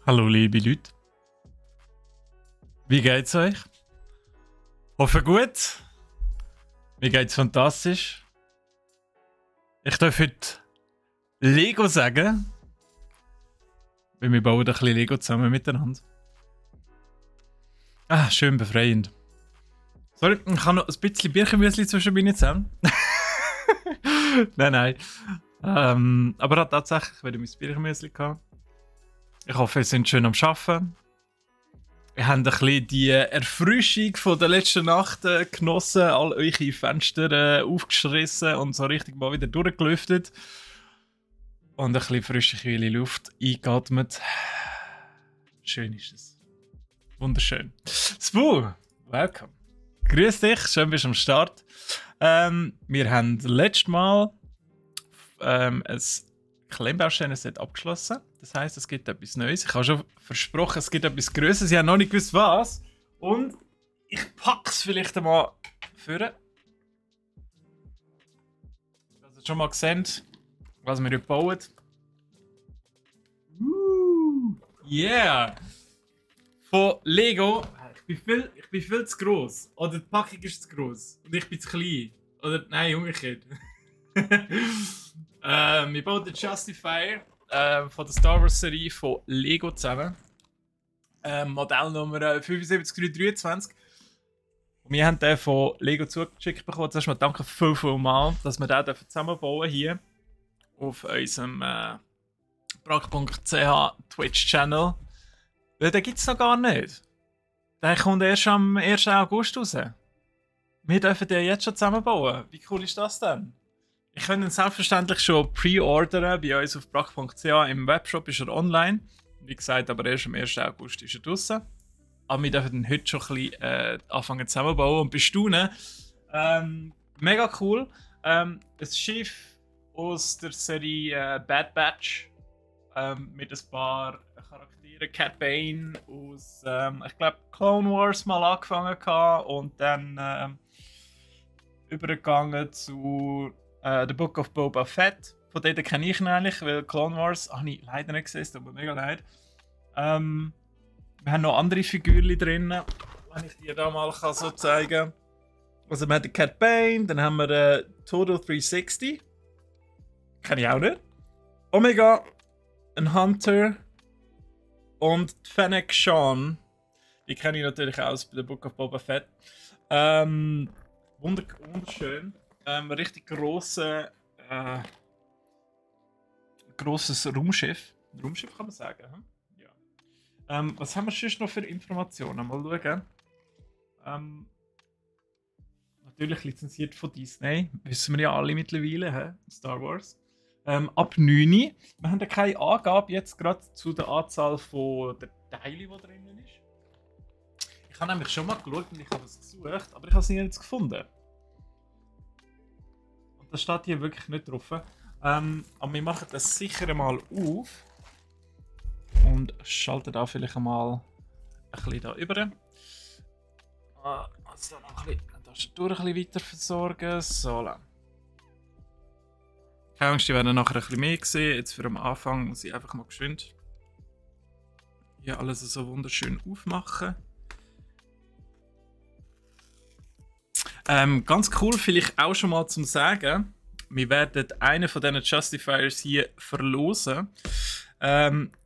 Hallo liebe Leute. Wie geht's euch? Hoffe gut. Mir geht's fantastisch. Ich darf heute Lego sagen. Weil wir bauen ein bisschen Lego zusammen miteinander. Ah, schön befreiend. Sorry, ich habe noch ein bisschen Birchenmüsli zwischen meinen Zähnen. Nein. Aber ich habe tatsächlich wieder mein Birchenmüsli gehabt. Ich hoffe, ihr seid schön am Arbeiten. Ihr habt ein bisschen die Erfrischung von der letzten Nacht genossen, all eure Fenster aufgeschrissen und so richtig mal wieder durchgelüftet. Und ein bisschen frische, kühle Luft eingeatmet. Schön ist es. Wunderschön. Svu, welcome. Grüß dich, schön bist du am Start. Wir haben letztes Mal ein Klemmbausteine-Set abgeschlossen. Das heisst, es gibt etwas Neues. Ich habe schon versprochen, es gibt etwas Größeres. Ich habe noch nicht gewusst, was. Und ich packe es vielleicht einmal vor. Also schon mal gesehen, was wir hier bauen. Yeah! Von Lego. Ich bin viel zu gross. Oder die Packung ist zu gross. Und ich bin zu klein. Oder nein, umgekehrt. Wir bauen den Justifier von der Star Wars Serie von Lego zusammen. Modellnummer 75323. Und wir haben den von Lego zugeschickt bekommen. Zuerst mal danke vielmals, dass wir den zusammenbauen hier auf unserem brag.ch Twitch-Channel. Weil den gibt es noch gar nicht. Der kommt erst am 1. August raus. Wir dürfen den jetzt schon zusammenbauen. Wie cool ist das denn? Ich kann ihn selbstverständlich schon pre-ordern bei uns auf brag.ch. Im Webshop ist er online. Wie gesagt, aber erst am 1. August ist er draußen. Aber wir dürfen ihn heute schon ein bisschen anfangen zusammenbauen und bestaunen. Mega cool. Ein Schiff aus der Serie Bad Batch. Mit ein paar Charakteren. Cat Bane aus, ich glaube, Clone Wars mal angefangen und dann übergegangen zu The Book of Boba Fett. Von denen kenne ich ihn eigentlich, weil Clone Wars habe ich leider nicht gesehen, es tut mir mega leid. Wir haben noch andere Figürchen drin, wenn ich dir da mal so zeigen kann. Also wir haben den Cat Bane, dann haben wir Total 360. Kenne ich auch nicht. Omega, ein Hunter und Fennec Shan. Die kenne ich natürlich aus bei The Book of Boba Fett. Wunderschön. Richtig grosses Raumschiff. Raumschiff kann man sagen. Hm? Ja. Was haben wir sonst noch für Informationen? Mal schauen. Natürlich lizenziert von Disney. Wissen wir ja alle mittlerweile. Star Wars. Ab 9. Wir haben ja keine Angabe jetzt gerade zu der Anzahl der Teile, die drin ist. Ich habe nämlich schon mal geschaut und ich habe es gesucht, aber ich habe es nirgends gefunden. Und das steht hier wirklich nicht drauf. Aber wir machen das sicher mal auf und schalten da vielleicht mal ein bisschen da über. Also dann noch ein bisschen die Tastatur ein bisschen weiter versorgen. So lang. Keine Angst, die werden nachher ein bisschen mehr sehen. Jetzt für am Anfang muss ich einfach mal geschwind hier alles so wunderschön aufmachen. Ganz cool, vielleicht auch schon mal zum Sagen, wir werden einen von diesen Justifiers hier verlosen.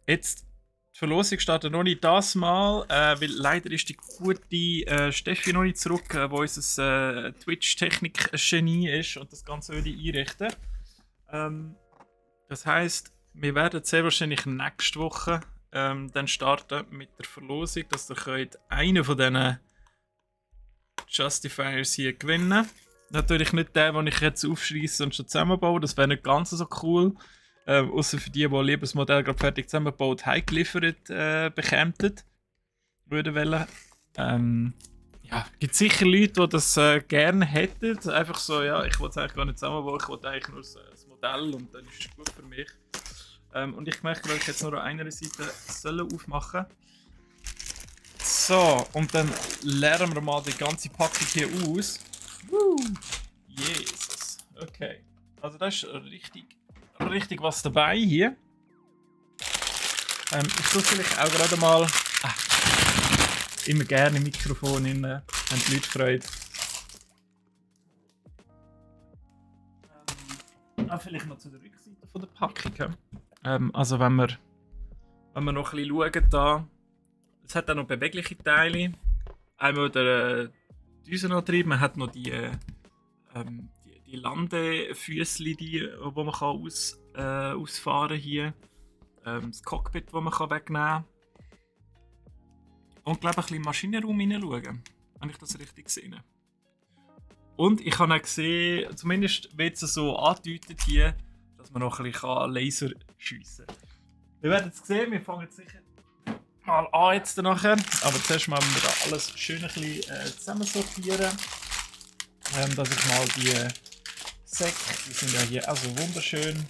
Jetzt, die Verlosung startet noch nicht das Mal, weil leider ist die gute Steffi noch nicht zurück, wo unser Twitch-Technik-Genie ist und das Ganze würde einrichten. Das heisst, wir werden sehr wahrscheinlich nächste Woche dann starten mit der Verlosung, dass ihr könnt einen von diesen Justifiers hier gewinnen. Natürlich nicht den, den ich jetzt aufschreisse und schon zusammenbaue, das wäre nicht ganz so cool. Außer für die lieber das Modell gerade fertig zusammengebaut, heimgeliefert bekämen würden wollen. Ja, es gibt sicher Leute, die das gerne hätten. Einfach so, ja, ich will es eigentlich gar nicht zusammenbauen, ich will eigentlich nur das Modell und dann ist es gut für mich. Und ich möchte, weil ich jetzt nur an einer Seite aufmachen so, und dann leeren wir mal die ganze Packung hier aus. Jesus. Okay. Also da ist richtig was dabei hier. Ich tue vielleicht auch gerade mal immer gerne im Mikrofon rein, wenn die Leute Freude. Vielleicht noch zu der Rückseite von der Packung. Also wenn wir noch ein bisschen schauen, da, es hat auch noch bewegliche Teile. Einmal der Düsenantrieb, man hat noch die Landefüßchen, die man kann ausfahren hier. Das Cockpit, das man wegnehmen kann. Und glaube ich, ein bisschen im Maschinenraum hineinschauen, wenn ich das richtig sehe. Und ich habe auch gesehen, zumindest wird es so angedeutet hier, dass man noch ein bisschen Laser schiessen kann. Wir werden es sehen, wir fangen sicher mal an jetzt nachher. Aber zuerst mal müssen wir da alles schön ein bisschen zusammensortieren. Dass ich mal die Säcke, die sind ja hier also wunderschön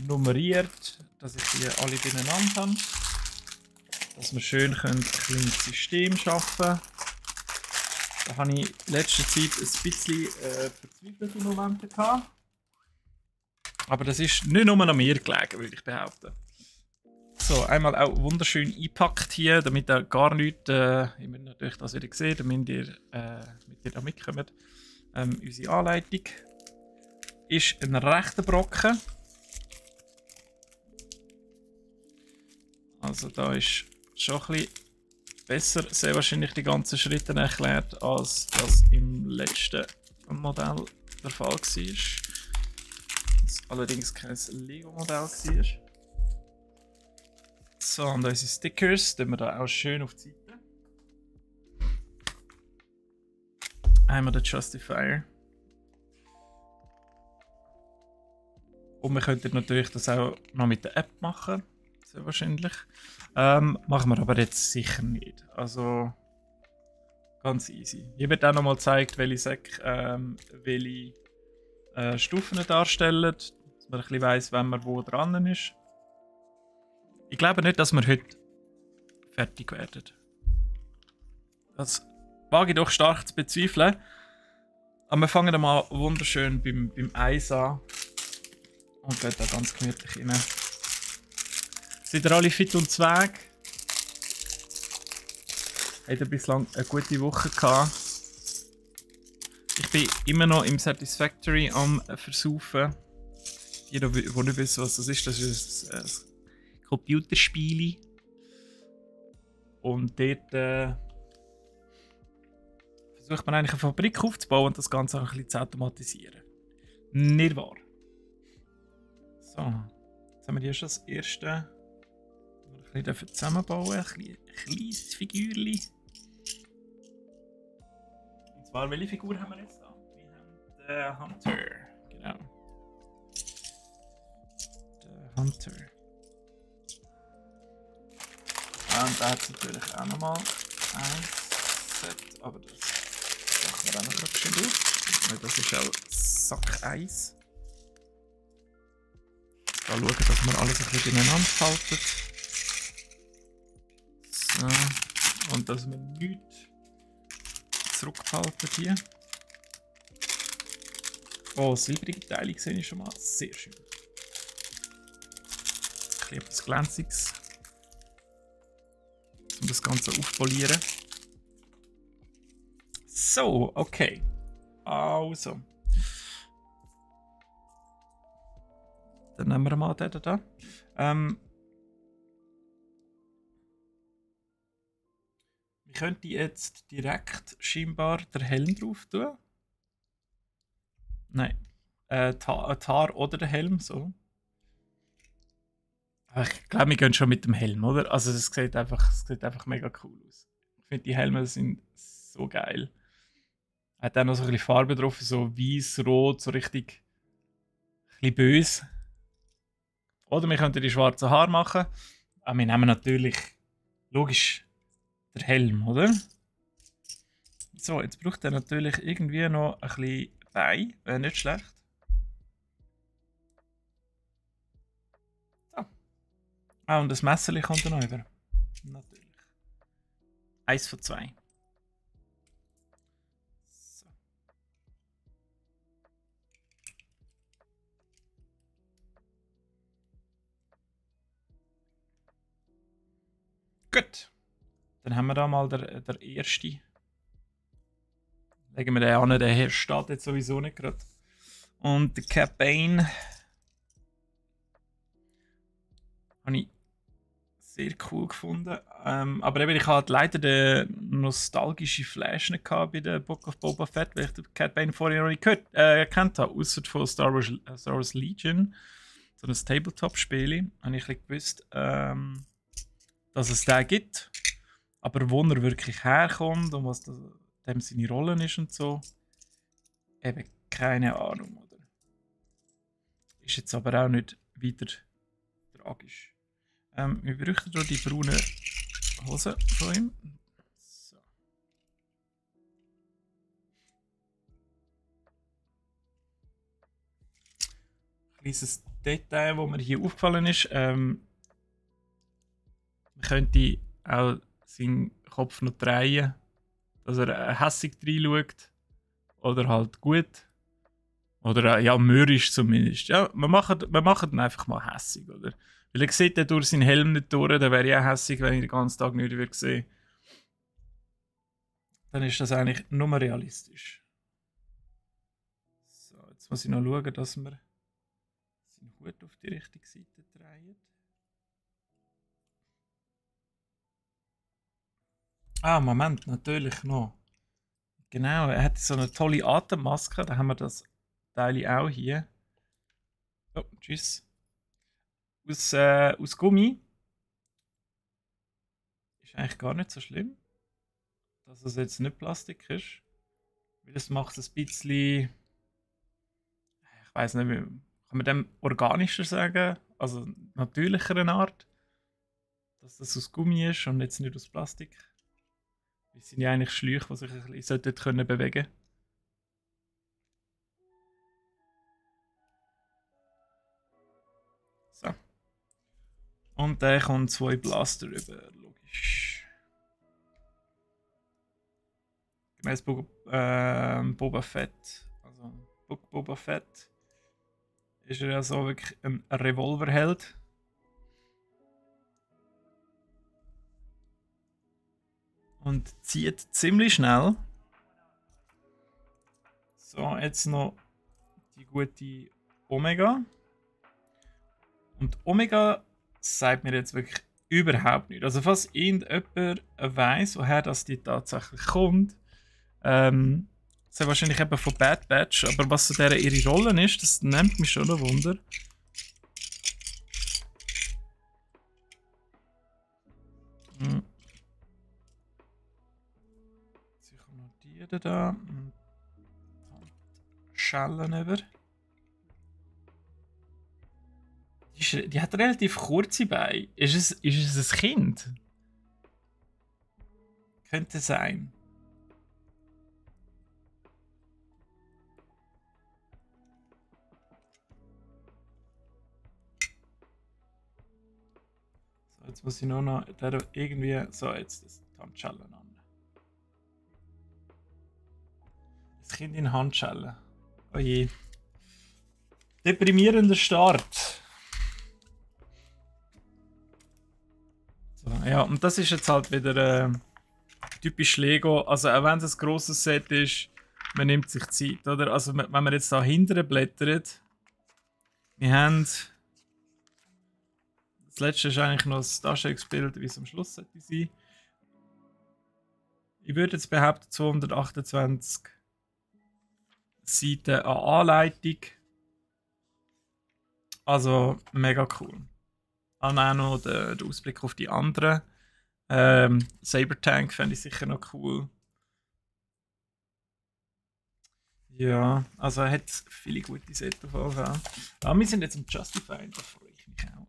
nummeriert, dass ich die alle beieinander habe. Dass wir schön ein kleines System schaffen können. Da habe ich in letzter Zeit ein bisschen verzweifelte Momente gehabt. Aber das ist nicht nur an mir gelegen, würde ich behaupten. So, einmal auch wunderschön eingepackt hier, damit ihr gar nichts, ihr müsst natürlich das wieder sehen, damit ihr da mitkommt. Unsere Anleitung ist ein rechter Brocken. Also da ist schon ein bisschen besser, sehr wahrscheinlich die ganzen Schritte erklärt, als das im letzten Modell der Fall war. Das allerdings kein Lego-Modell war. So, und unsere Stickers tun wir da auch schön auf die Seite. Einmal der Justifier. Und wir könnten natürlich das auch noch mit der App machen. Sehr wahrscheinlich. Machen wir aber jetzt sicher nicht. Also ganz easy. Hier wird auch nochmal gezeigt, welche Säcke welche Stufen darstellen, dass man ein bisschen weiss, wenn man wo dran ist. Ich glaube nicht, dass wir heute fertig werden. Das wage ich doch stark zu bezweifeln. Aber wir fangen mal wunderschön beim Eis an und gehen da ganz gemütlich rein. Seid ihr alle fit und zweg? Habt ihr bislang eine gute Woche gehabt? Ich bin immer noch im Satisfactory am Versaufen. Jeder, der nicht wissen, was das ist ein Computerspiel. Und dort versucht man eigentlich eine Fabrik aufzubauen und das Ganze auch ein bisschen zu automatisieren. Nicht wahr? So, jetzt haben wir hier schon das erste. Ein bisschen zusammenbauen, ein kleines Figürchen. Und zwar, welche Figur haben wir jetzt da? Wir haben den Hunter, genau. Der Hunter. Und da hat es natürlich auch nochmal ein Set, aber das machen wir auch noch schön auf. Weil das ist auch Sack 1. Da schauen, dass wir alles ein bisschen ineinander halten. So. Und dass wir nichts zurückhalten hier. Oh, silbrige Teile sehe ich schon mal. Sehr schön. Ein bisschen etwas Glänziges. Um das Ganze aufpolieren. So, okay. Also. Dann nehmen wir mal den da. Ich könnte jetzt direkt scheinbar den Helm drauf tun. Nein. Tar oder den Helm, so. Aber ich glaube, wir gehen schon mit dem Helm, oder? Also das sieht einfach mega cool aus. Ich finde, die Helme sind so geil. Hat auch noch so ein bisschen Farbe drauf, so weiß, rot, so richtig ein bisschen böse. Oder wir könnten die schwarzen Haare machen. Aber wir nehmen natürlich, logisch, den Helm, oder? So, jetzt braucht er natürlich irgendwie noch ein bisschen Bein. Wäre nicht schlecht. So. Ah, und das Messerchen kommt dann noch über. Natürlich. 1 von 2. So. Gut. Dann haben wir da mal der erste. Legen wir den an, der hier steht jetzt sowieso nicht gerade. Und der Cad Bane habe ich sehr cool gefunden. Aber eben, ich hatte leider den nostalgischen Flash nicht gehabt bei der Book of Boba Fett, weil ich den Cad Bane vorher noch nicht gekannt habe. Außer von Star Wars Legion, so ein Tabletop-Spiel, habe ich gewusst, dass es den gibt. Aber wo er wirklich herkommt und was dem seine Rollen ist und so, eben keine Ahnung, oder? Ist jetzt aber auch nicht weiter tragisch. Wir bräuchten hier die braune Hose von ihm. So. Kleines Detail, das mir hier aufgefallen ist. Man könnte auch seinen Kopf noch drehen, dass er hässig reinschaut. Oder halt gut. Oder ja, mürrisch zumindest. Ja, wir machen ihn einfach mal hässig, oder? Weil er sieht ja durch seinen Helm nicht durch, dann wäre ich auch hässig, wenn ich den ganzen Tag nicht würde sehen. Dann ist das eigentlich nur realistisch. So, jetzt muss ich noch schauen, dass wir seinen Hut auf die richtige Seite drehen. Ah, Moment, natürlich noch. Genau, er hat so eine tolle Atemmaske, da haben wir das Teil auch hier. Oh, tschüss. Aus Gummi. Ist eigentlich gar nicht so schlimm, dass es jetzt nicht Plastik ist. Weil das macht es ein bisschen. Ich weiß nicht, kann man dem organischer sagen? Also natürlicher Art. Dass das aus Gummi ist und jetzt nicht aus Plastik. Das sind ja eigentlich Schläuche, die sich ein bisschen bewegen können. So. Und dann kommen 2 Blaster über, logisch. Gemäß Boba Fett, also Book Boba Fett, ist er ja so wirklich ein Revolverheld. Und zieht ziemlich schnell. So, jetzt noch die gute Omega. Und Omega sagt mir jetzt wirklich überhaupt nicht. Also falls irgendjemand weiss, woher das die tatsächlich kommt, ist ja wahrscheinlich eben von Bad Batch, aber was so deren ihre Rolle ist, das nimmt mich schon ein Wunder. Sicher notieren da. Schellen über. Die hat relativ kurze Beine. Ist es ein Kind? Könnte sein. So, jetzt muss ich nur noch irgendwie. So, jetzt das Handschellen an. Das Kind in Handschellen. Oh je. Deprimierender Start. So, ja, und das ist jetzt halt wieder typisch Lego. Also auch wenn es ein grosses Set ist, man nimmt sich Zeit, oder? Also wenn man jetzt da hinten blättert, wir haben das letzte ist eigentlich noch das Darstellungsbild, wie es am Schluss sollte sein. Ich würde jetzt behaupten 228 Seiten an Anleitung. Also mega cool. Dann auch noch der Ausblick auf die anderen. Sabertank fände ich sicher noch cool. Ja, also er hat viele gute Sets auf jeden Fall. Aber wir sind jetzt im Justified, da freue ich mich auch,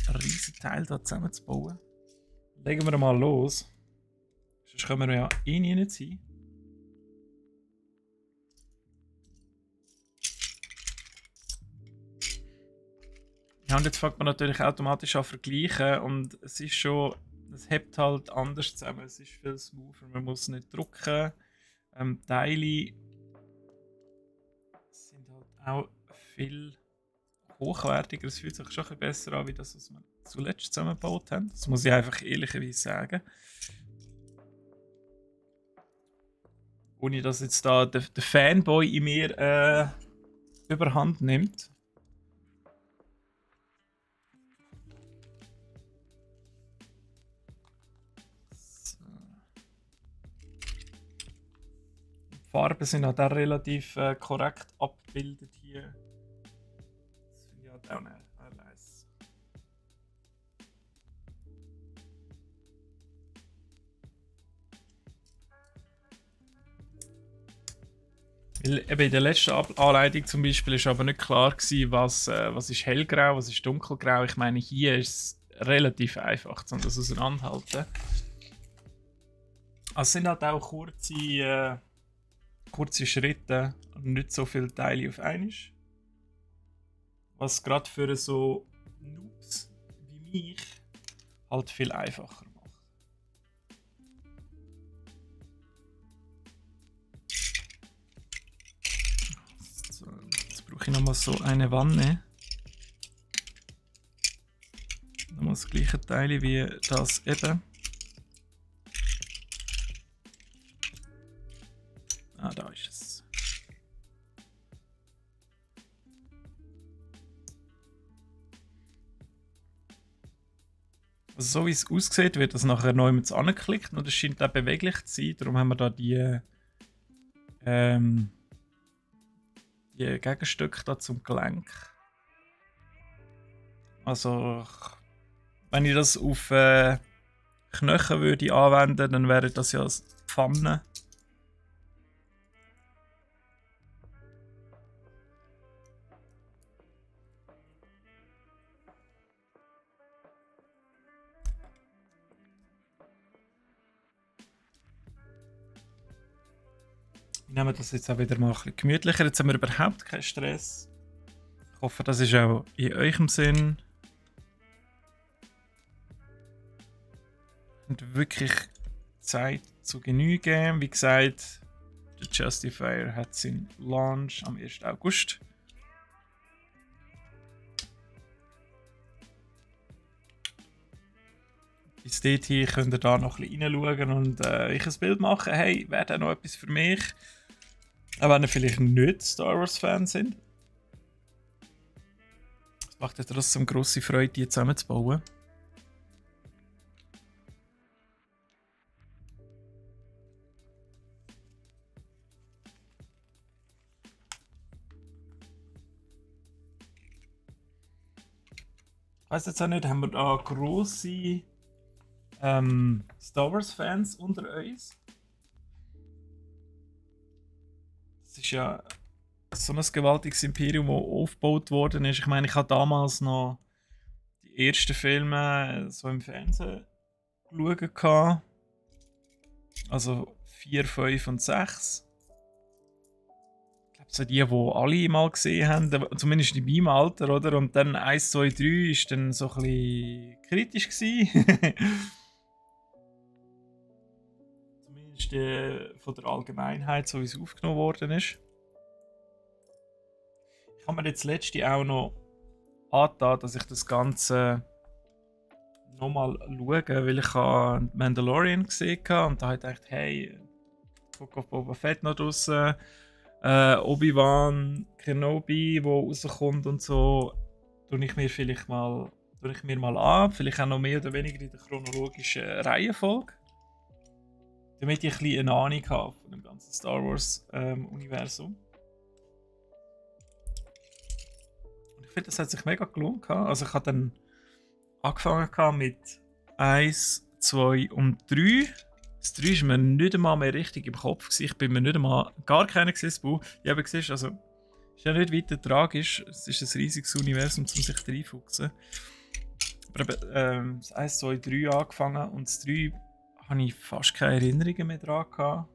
ein riesiges Teil hier zusammenzubauen. Legen wir mal los. Sonst können wir ja eh nie nicht sein. Ja, und jetzt fängt man natürlich automatisch an vergleichen und es ist schon, es hebt halt anders zusammen, es ist viel smoother, man muss nicht drucken. Teile sind halt auch viel hochwertiger, es fühlt sich schon ein bisschen besser an, wie das, was man zuletzt zusammengebaut haben. Das muss ich einfach ehrlicherweise sagen. Ohne dass jetzt da der Fanboy in mir überhand nimmt. So. Die Farben sind halt auch relativ korrekt abgebildet hier. Das finde ich halt auch nice. Weil eben in der letzten Anleitung zum Beispiel ist aber nicht klar gewesen, was ist hellgrau, was ist dunkelgrau. Ich meine, hier ist es relativ einfach, um das auseinanderhalten. Also es sind halt auch kurze Schritte und nicht so viele Teile auf einmal. Was gerade für so Noobs wie mich halt viel einfacher macht. So, jetzt brauche ich nochmal so eine Wanne. Nochmal das gleiche Teil wie das eben. Ah, da ist es. Also so wie es aussieht, wird das nachher neu mit angeklickt und es scheint auch beweglich zu sein. Darum haben wir da die Gegenstücke da zum Gelenk. Also wenn ich das auf Knochen würde anwenden, dann wäre das ja das Pfanne. Wir nehmen das jetzt auch wieder mal ein bisschen gemütlicher. Jetzt haben wir überhaupt keinen Stress. Ich hoffe, das ist auch in eurem Sinn. Und wirklich Zeit zu genügen. Wie gesagt, der Justifier hat seinen Launch am 1. August. Bis dorthin könnt ihr da noch ein bisschen reinschauen und ich ein Bild machen. Hey, wäre da noch etwas für mich? Auch wenn ihr vielleicht nicht Star Wars Fans sind. Es macht ja trotzdem grosse Freude, die zusammenzubauen. Ich weiss jetzt auch nicht, haben wir da grosse Star Wars Fans unter uns? Es ist ja so ein gewaltiges Imperium, das aufgebaut worden ist. Ich meine, ich habe damals noch die ersten Filme so im Fernsehen geschaut. Also 4, 5 und 6. Ich glaube, so die alle mal gesehen haben, zumindest in meinem Alter, oder? Und dann 1, 2, 3 war dann so ein bisschen kritisch gewesen. Von der Allgemeinheit, so wie es aufgenommen worden ist. Ich habe mir jetzt letzte auch noch angetan, dass ich das Ganze nochmal schaue, weil ich Mandalorian gesehen habe und da habe ich gedacht, hey, Book of Boba Fett noch draussen, Obi-Wan Kenobi, wo rauskommt und so, tue ich mir mal an, vielleicht auch noch mehr oder weniger in der chronologischen Reihenfolge. Damit ich ein bisschen eine Ahnung habe von dem ganzen Star Wars Universum. Und ich finde, das hat sich mega gelohnt. Also ich habe dann angefangen mit 1, 2 und 3. Das 3 war mir nicht einmal mehr richtig im Kopf. Ich bin mir nicht einmal gar keiner gesehen. Ich habe gesehen, also ist ja nicht weiter tragisch. Es ist ein riesiges Universum, um sich reinfuchsen. Aber das 1, 2, 3 angefangen und das 3 habe ich fast keine Erinnerungen mehr daran gehabt.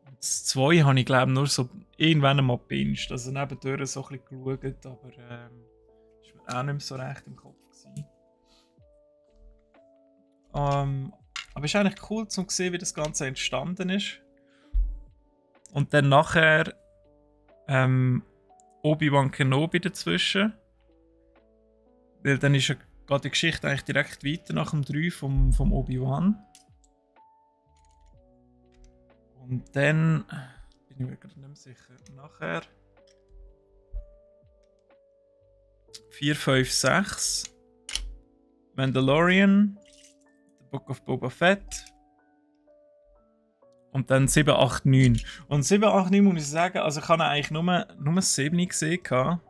Und das 2 habe ich glaube nur so irgendwann einmal gebinged. Also nebendurch so ein bisschen geschaut, aber ist mir auch nicht mehr so recht im Kopf gewesen. Aber es ist eigentlich cool zu sehen, wie das Ganze entstanden ist. Und dann nachher Obi-Wan Kenobi dazwischen. Weil dann ist ja, geht die Geschichte eigentlich direkt weiter nach dem 3 vom Obi-Wan. Und dann bin ich mir gerade nicht mehr sicher. Nachher 4, 5, 6 Mandalorian, The Book of Boba Fett und dann 7, 8, 9. Und 7, 8, 9 muss ich sagen, also ich habe eigentlich nur 7 gesehen.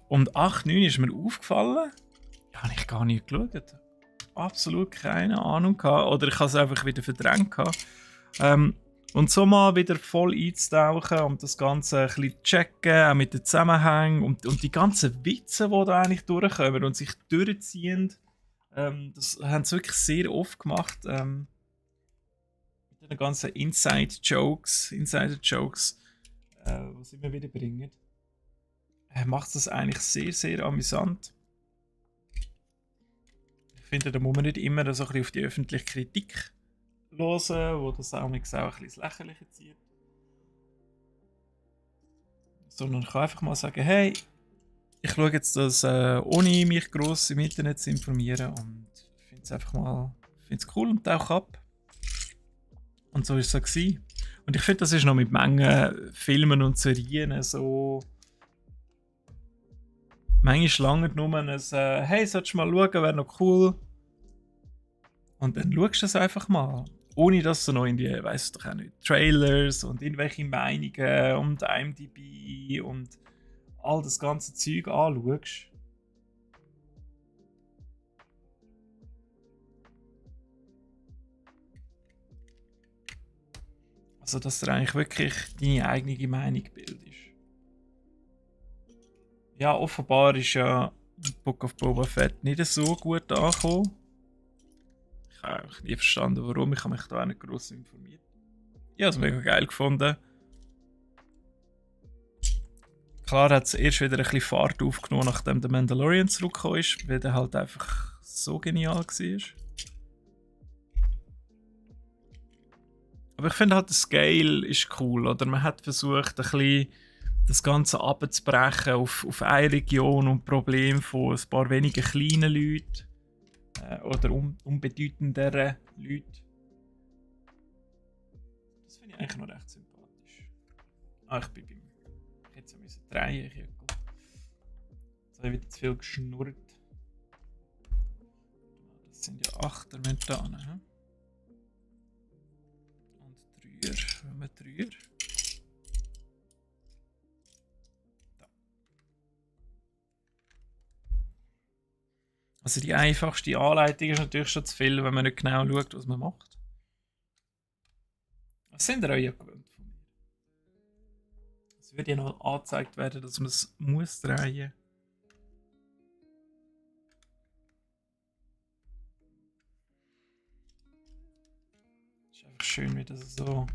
Und 8, 9 ist mir aufgefallen. Ja, habe ich gar nicht geschaut. Absolut keine Ahnung gehabt. Oder ich habe es einfach wieder verdrängt gehabt. Und so mal wieder voll einzutauchen und das Ganze ein bisschen zu checken, auch mit den Zusammenhängen und die ganzen Witze, die da eigentlich durchkommen und sich durchziehen. Das haben sie wirklich sehr oft gemacht. Mit den ganzen Insider-Jokes, die sie immer wieder bringen. Macht das eigentlich sehr, sehr amüsant. Ich finde, da muss man nicht immer so ein bisschen auf die öffentliche Kritik hören, wo das auch ein bisschen ins Lächerliche zieht. Sondern ich kann einfach mal sagen, hey, ich schaue jetzt das, ohne mich gross im Internet zu informieren und finde es einfach mal cool und tauche ab. Und so war es so gewesen. Und ich finde, das ist noch mit Mengen Filmen und Serien so. Manchmal lange nur ein hey, solltest du mal schauen, wäre noch cool. Und dann schaust du es einfach mal. Ohne dass du noch in die, weißt du doch auch nicht, Trailers und irgendwelche Meinungen und IMDb und all das ganze Zeug anschaust. Also, dass du eigentlich wirklich deine eigene Meinung bildest. Ja, offenbar ist ja Book of Boba Fett nicht so gut angekommen. Ich habe eigentlich nie verstanden, warum. Ich habe mich da auch nicht gross informiert. Ich habe es mega geil gefunden. Klar hat es erst wieder ein bisschen Fahrt aufgenommen, nachdem der Mandalorian zurückgekommen ist, weil der halt einfach so genial war. Aber ich finde halt, der Scale ist cool, oder? Man hat versucht, ein bisschen das Ganze abzubrechen auf eine Region und Probleme von ein paar wenigen kleinen Leuten oder unbedeutenderen Leuten. Das finde ich eigentlich noch recht sympathisch. Ah, ich bin beim. Ich hätte es müssen drehen, ich jetzt habe ich wieder zu viel geschnurrt. Das sind ja 8er Mentane. Und 3er. Wenn wir 3er. Also die einfachste Anleitung ist natürlich schon zu viel, wenn man nicht genau schaut, was man macht. Was sind ihr euch ja gewöhnt von mir? Es wird ja noch angezeigt werden, dass man es muss drehen. Es ist einfach schön, wie das so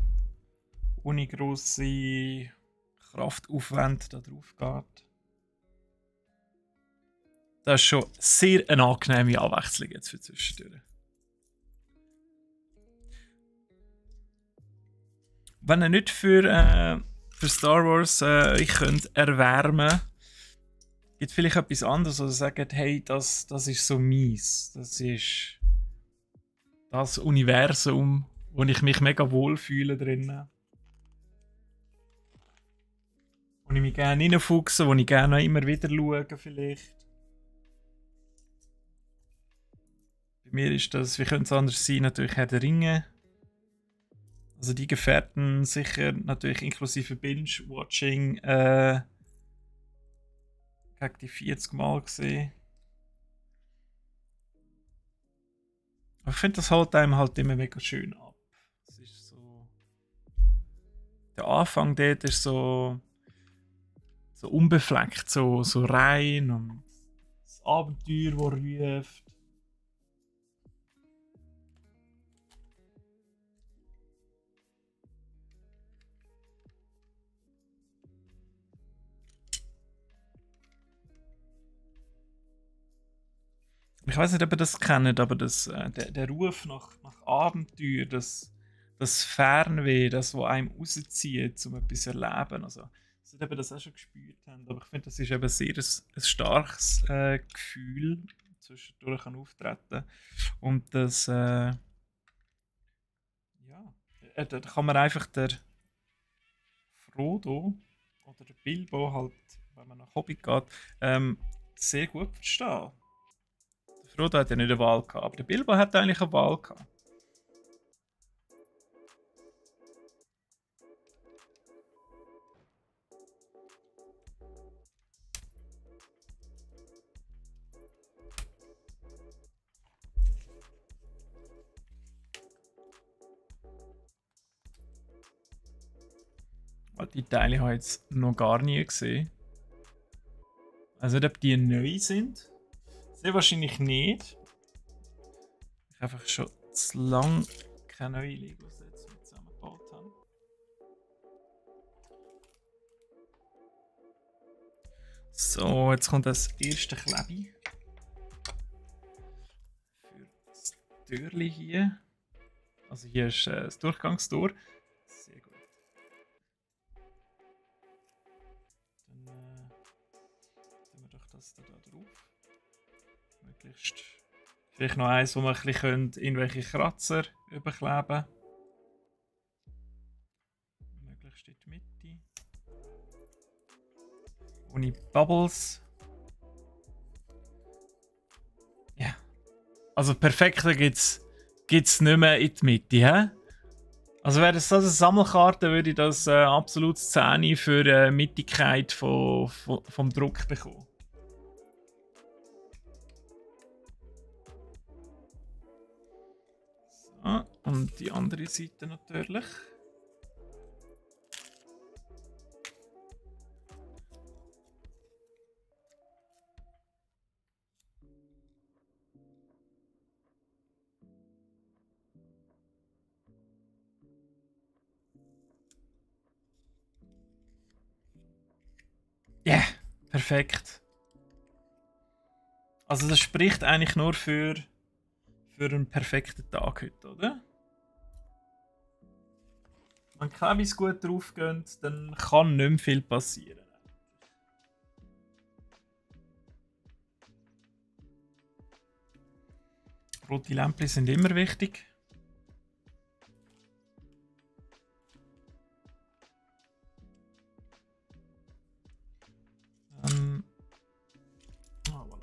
ohne grosse Kraftaufwand da drauf geht. Das ist schon sehr eine angenehme Abwechslung jetzt für zwischendurch. Wenn ihr nicht für Star Wars ich könnt erwärmen, gibt es vielleicht etwas anderes, oder sagt, hey, das ist so mies. Das ist das Universum, wo ich mich mega wohl fühle drinnen. Wo ich mich gerne reinfuchse, wo ich gerne immer wieder schaue vielleicht. Mir ist das, wie könnte es anders sein, natürlich Herr der Ringe. Also die Gefährten sicher natürlich inklusive Binge-Watching gegen die 40 Mal gesehen. Aber ich finde, das hält einem halt immer mega schön ab. Es ist so. Der Anfang dort ist so unbefleckt, so rein und das Abenteuer, das ruft. Ich weiß nicht, ob ihr das kennt, aber der Ruf nach Abenteuer, das Fernweh, das, was einem rauszieht, um etwas zu erleben. Also, sie eben das auch schon gespürt haben. Aber ich finde, das ist eben sehr ein starkes Gefühl, zwischendurch kann auftreten. Und das, ja, da kann man einfach der Frodo oder der Bilbo halt, wenn man nach Hobbit geht, sehr gut verstehen. Der Frodo hat ja nicht eine Wahl gehabt, aber der Bilbo hat eigentlich eine Wahl gehabt. Die Teile habe ich jetzt noch gar nie gesehen. Also nicht, ob die neu sind. Sehr wahrscheinlich nicht. Ich einfach schon zu lange keine neuen Lego-Sets mehr zusammengebaut habe. So, jetzt kommt das erste Klebi. Für das Türchen hier. Also hier ist das Durchgangstor. Sehr gut. Dann tun wir doch das da drauf. Möglichst. Vielleicht noch eins, wo wir ein bisschen irgendwelche Kratzer überkleben können. Möglichst in die Mitte. Ohne Bubbles. Ja. Also perfekter gibt's nicht mehr in die Mitte, hä? Also wäre das eine Sammelkarte, würde ich das absolut 10 für Mittigkeit vom Druck bekommen. So, und die andere Seite natürlich. Ja, yeah, perfekt. Also das spricht eigentlich nur für einen perfekten Tag heute, oder? Wenn Klebis gut drauf gehen, dann kann nicht mehr viel passieren. Rote Lämpchen sind immer wichtig. Voilà.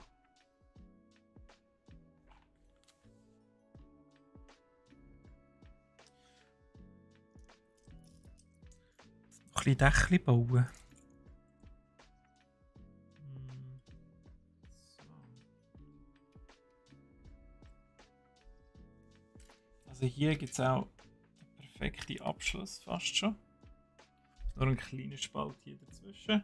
Noch ein bisschen Dächchen bauen. Also hier gibt es auch den perfekten Abschluss fast schon. Nur ein kleiner Spalt hier dazwischen.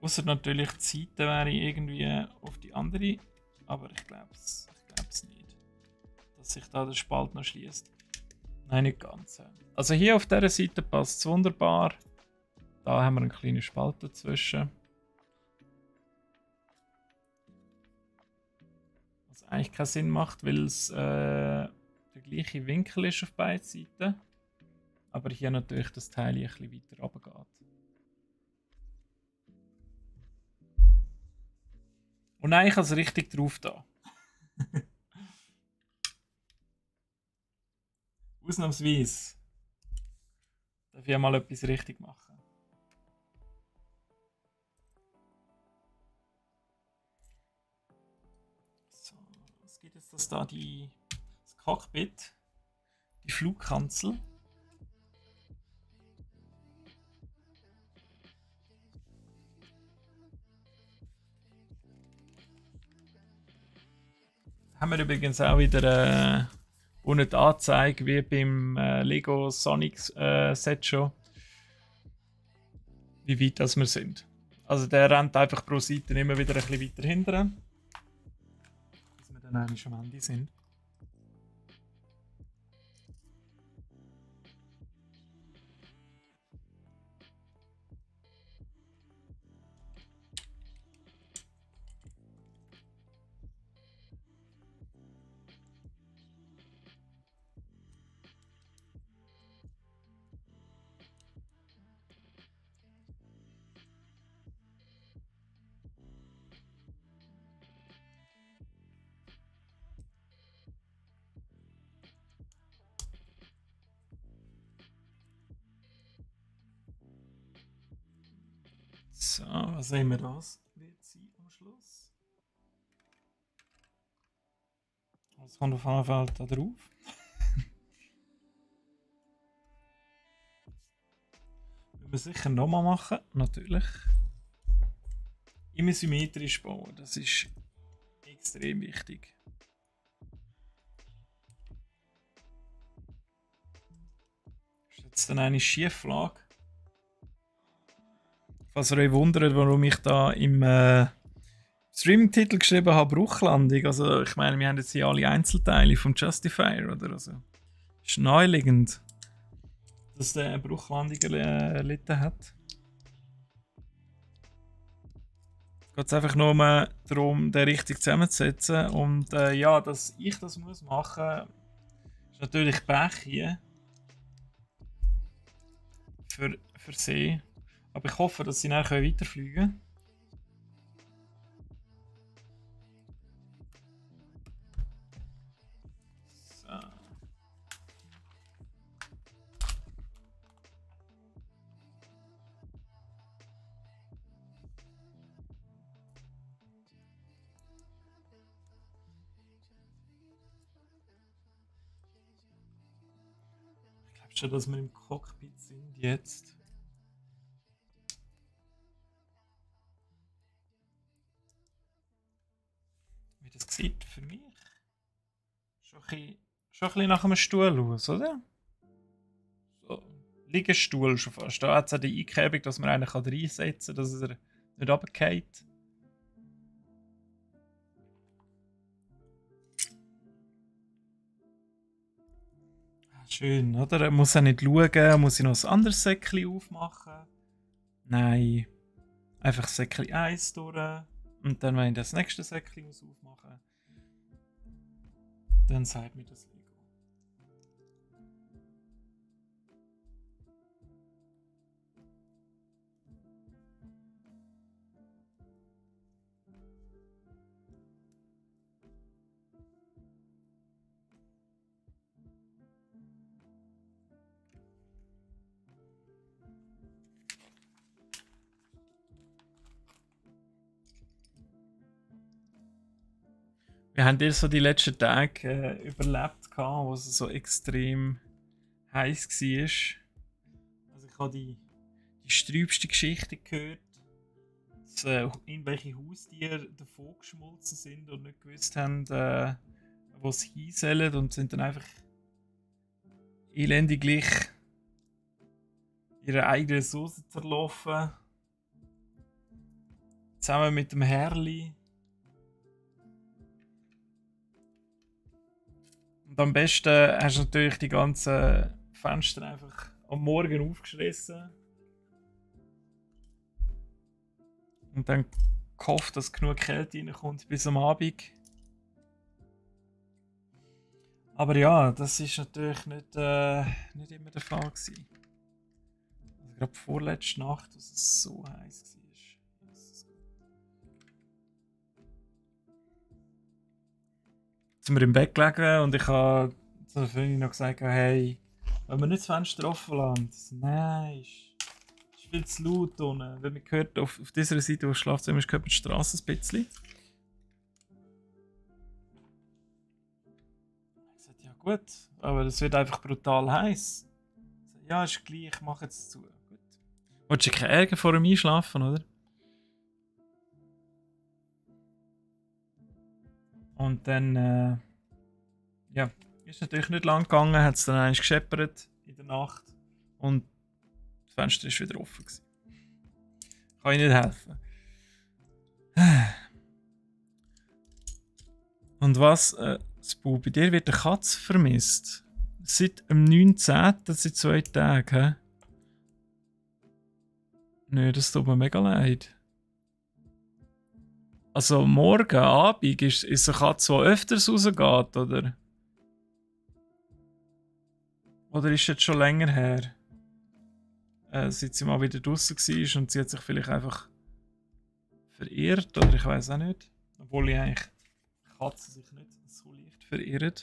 Außer natürlich die Seite wäre irgendwie auf die andere, aber ich glaube es nicht, dass sich da der Spalt noch schließt. Nein, nicht ganz. Also hier auf dieser Seite passt es wunderbar. Da haben wir einen kleinen Spalt dazwischen. Was eigentlich keinen Sinn macht, weil es der gleiche Winkel ist auf beiden Seiten. Aber hier natürlich das Teil ein bisschen weiter runter geht. Und eigentlich also richtig drauf da. Ausnahmsweise darf ich mal etwas richtig machen. So, was gibt jetzt das da? Das Cockpit, die Flugkanzel. Haben wir übrigens auch wieder ohne die Anzeige wie beim Lego Sonic Set schon, wie weit das wir sind. Also der rennt einfach pro Seite immer wieder ein bisschen weiter hinten, bis wir dann eigentlich am Ende sind. So, was haben wir das? Wird sein am Schluss? Was kommt auf jeden Fall da drauf? Müssen wir sicher nochmal machen, natürlich. Immer symmetrisch bauen, das ist extrem wichtig. Ist jetzt dann eine Schieflage? Falls ihr euch wundert, warum ich da im Streaming-Titel geschrieben habe, Bruchlandung. Also ich meine, wir haben jetzt hier alle Einzelteile vom Justifier, oder? Also ist naheliegend, dass der eine Bruchlandung erlitten hat. Geht es einfach nur darum, den richtig zusammenzusetzen. Und ja, dass ich das muss machen, ist natürlich Pech hier. Für sie. Aber ich hoffe, dass sie nachher weiterfliegen können. So. Ich glaube schon, dass wir im Cockpit sind jetzt. Wie das sieht für mich schon ein bisschen nach einem Stuhl aus, oder? So, Liegestuhl schon fast. Da hat es auch die Einkerbung, dass man einen reinsetzen kann, dass er nicht runterfällt. Schön, oder? Er muss auch nicht schauen, muss ich noch ein anderes Säckchen aufmachen? Nein. Einfach Säckchen 1 durch. Und dann, wenn ich das nächste Säckchen aufmachen muss, dann sagt mir das Lego. Wir haben dir so die letzten Tage überlebt, wo es so extrem heiß war. Also ich habe die sträubste Geschichte gehört, dass irgendwelche Haustiere davon geschmolzen sind und nicht gewusst haben, wo sie hin sollen und sind dann einfach elendiglich ihre eigene Soße zerlaufen. Zusammen mit dem Herrli. Und am besten hast du natürlich die ganzen Fenster einfach am Morgen aufgeschlossen. Und dann gehofft, dass genug Kälte reinkommt bis am Abend. Aber ja, das ist natürlich nicht immer der Fall gewesen. Also gerade vorletzte Nacht, als es so heiß war. Jetzt sind wir im Bett gelegen und ich habe zur Freundin noch gesagt, hey, wenn wir nicht das Fenster offen lassen. So, nein, ist viel zu laut unten. Wenn man hört, auf dieser Seite, wo das Schlafzimmer ist, hört man die Straße ein bisschen. Ich sagte, ja gut, aber es wird einfach brutal heiß. Ja, ist gleich, ich mache jetzt zu. Gut. Wolltest du keinen Ärger vor dem Einschlafen, oder? Und dann, ja, ist natürlich nicht lang gegangen, hat es dann einmal gescheppert in der Nacht und das Fenster ist wieder offen gewesen. Kann ich nicht helfen. Und was, Spu, bei dir wird eine Katze vermisst. Seit dem 19. seit 2 Tagen, hä? Nö, das tut mir mega leid. Also morgen, Abend, ist eine Katze, die öfters rausgeht, oder? Oder ist jetzt schon länger her? Seit sie mal wieder draußen war und sie hat sich vielleicht einfach verirrt, oder ich weiß auch nicht. Obwohl ich eigentlich Katzen sich nicht so leicht verirren.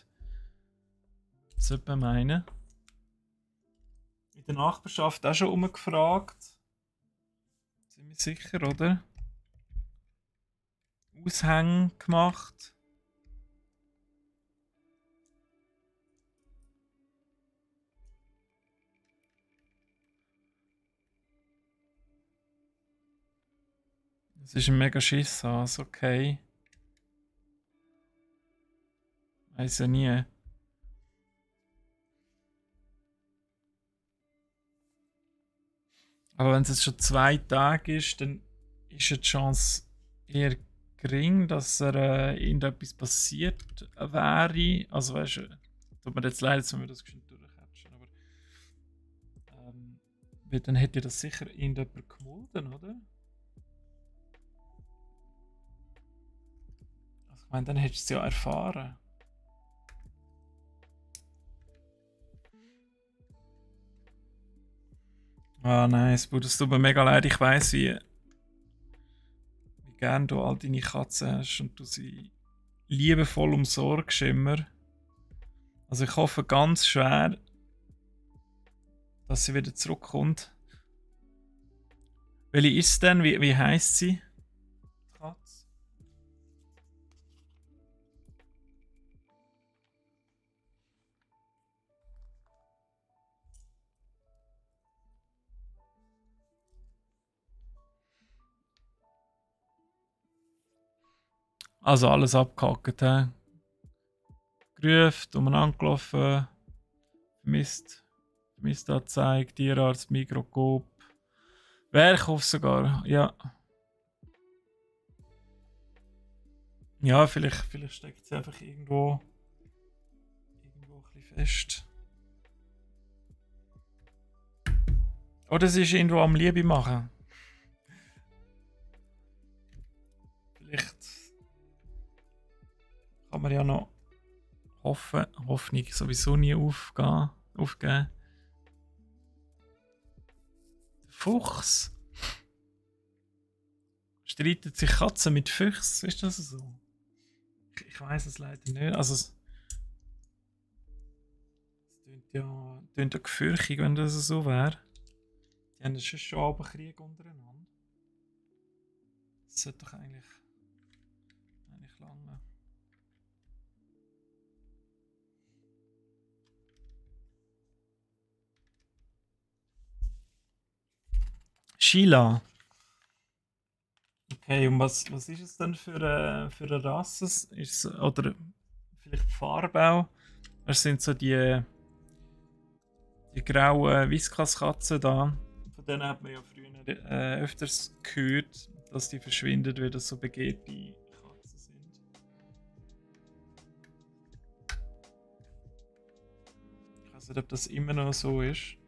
Das sollte man meinen. In der Nachbarschaft auch schon umgefragt. Ziemlich sicher, oder? Aushänge gemacht. Das ist ein mega Schisshaus, okay. Weiß ja nie. Aber wenn es jetzt schon 2 Tage ist, dann ist ja die Chance eher gering, dass irgendetwas passiert wäre. Also weißt du, tut mir jetzt leid, wenn wir das schon durchhatchen, aber weil dann hätte das sicher irgendjemand gemolden, oder? Also ich meine, dann hättest du es ja erfahren. Ah nein, es tut mir mega leid. Ich weiss, wie gern du all deine Katzen hast und du sie liebevoll umsorgst immer. Also ich hoffe ganz schwer, dass sie wieder zurückkommt. Welche ist es denn? Wie heisst sie? Katz? Also alles abgehackt, hä? Gerufen, umeinander gelaufen, vermisst Anzeige, Tierarzt, Mikroskop, Werkhof sogar, ja. Ja, vielleicht steckt sie einfach irgendwo ein bisschen fest. Oder sie ist irgendwo am Liebe machen. Vielleicht kann man ja noch Hoffnung sowieso nie aufgeben. Der Fuchs. Streitet sich Katzen mit Füchsen? Ist das so? Ich weiß es leider nicht. Also es klingt ja gefürchtig, wenn das so wäre. Die haben schon Abendkrieg untereinander. Das sollte doch eigentlich lange. Sheila. Okay, und was ist es denn für eine Rasse? Oder vielleicht Farbe auch? Das sind so die grauen Whiskas-Katzen da. Von denen hat man ja früher öfters gehört, dass die verschwinden, weil das so begehrte Katzen sind. Ich weiß nicht, ob das immer noch so ist.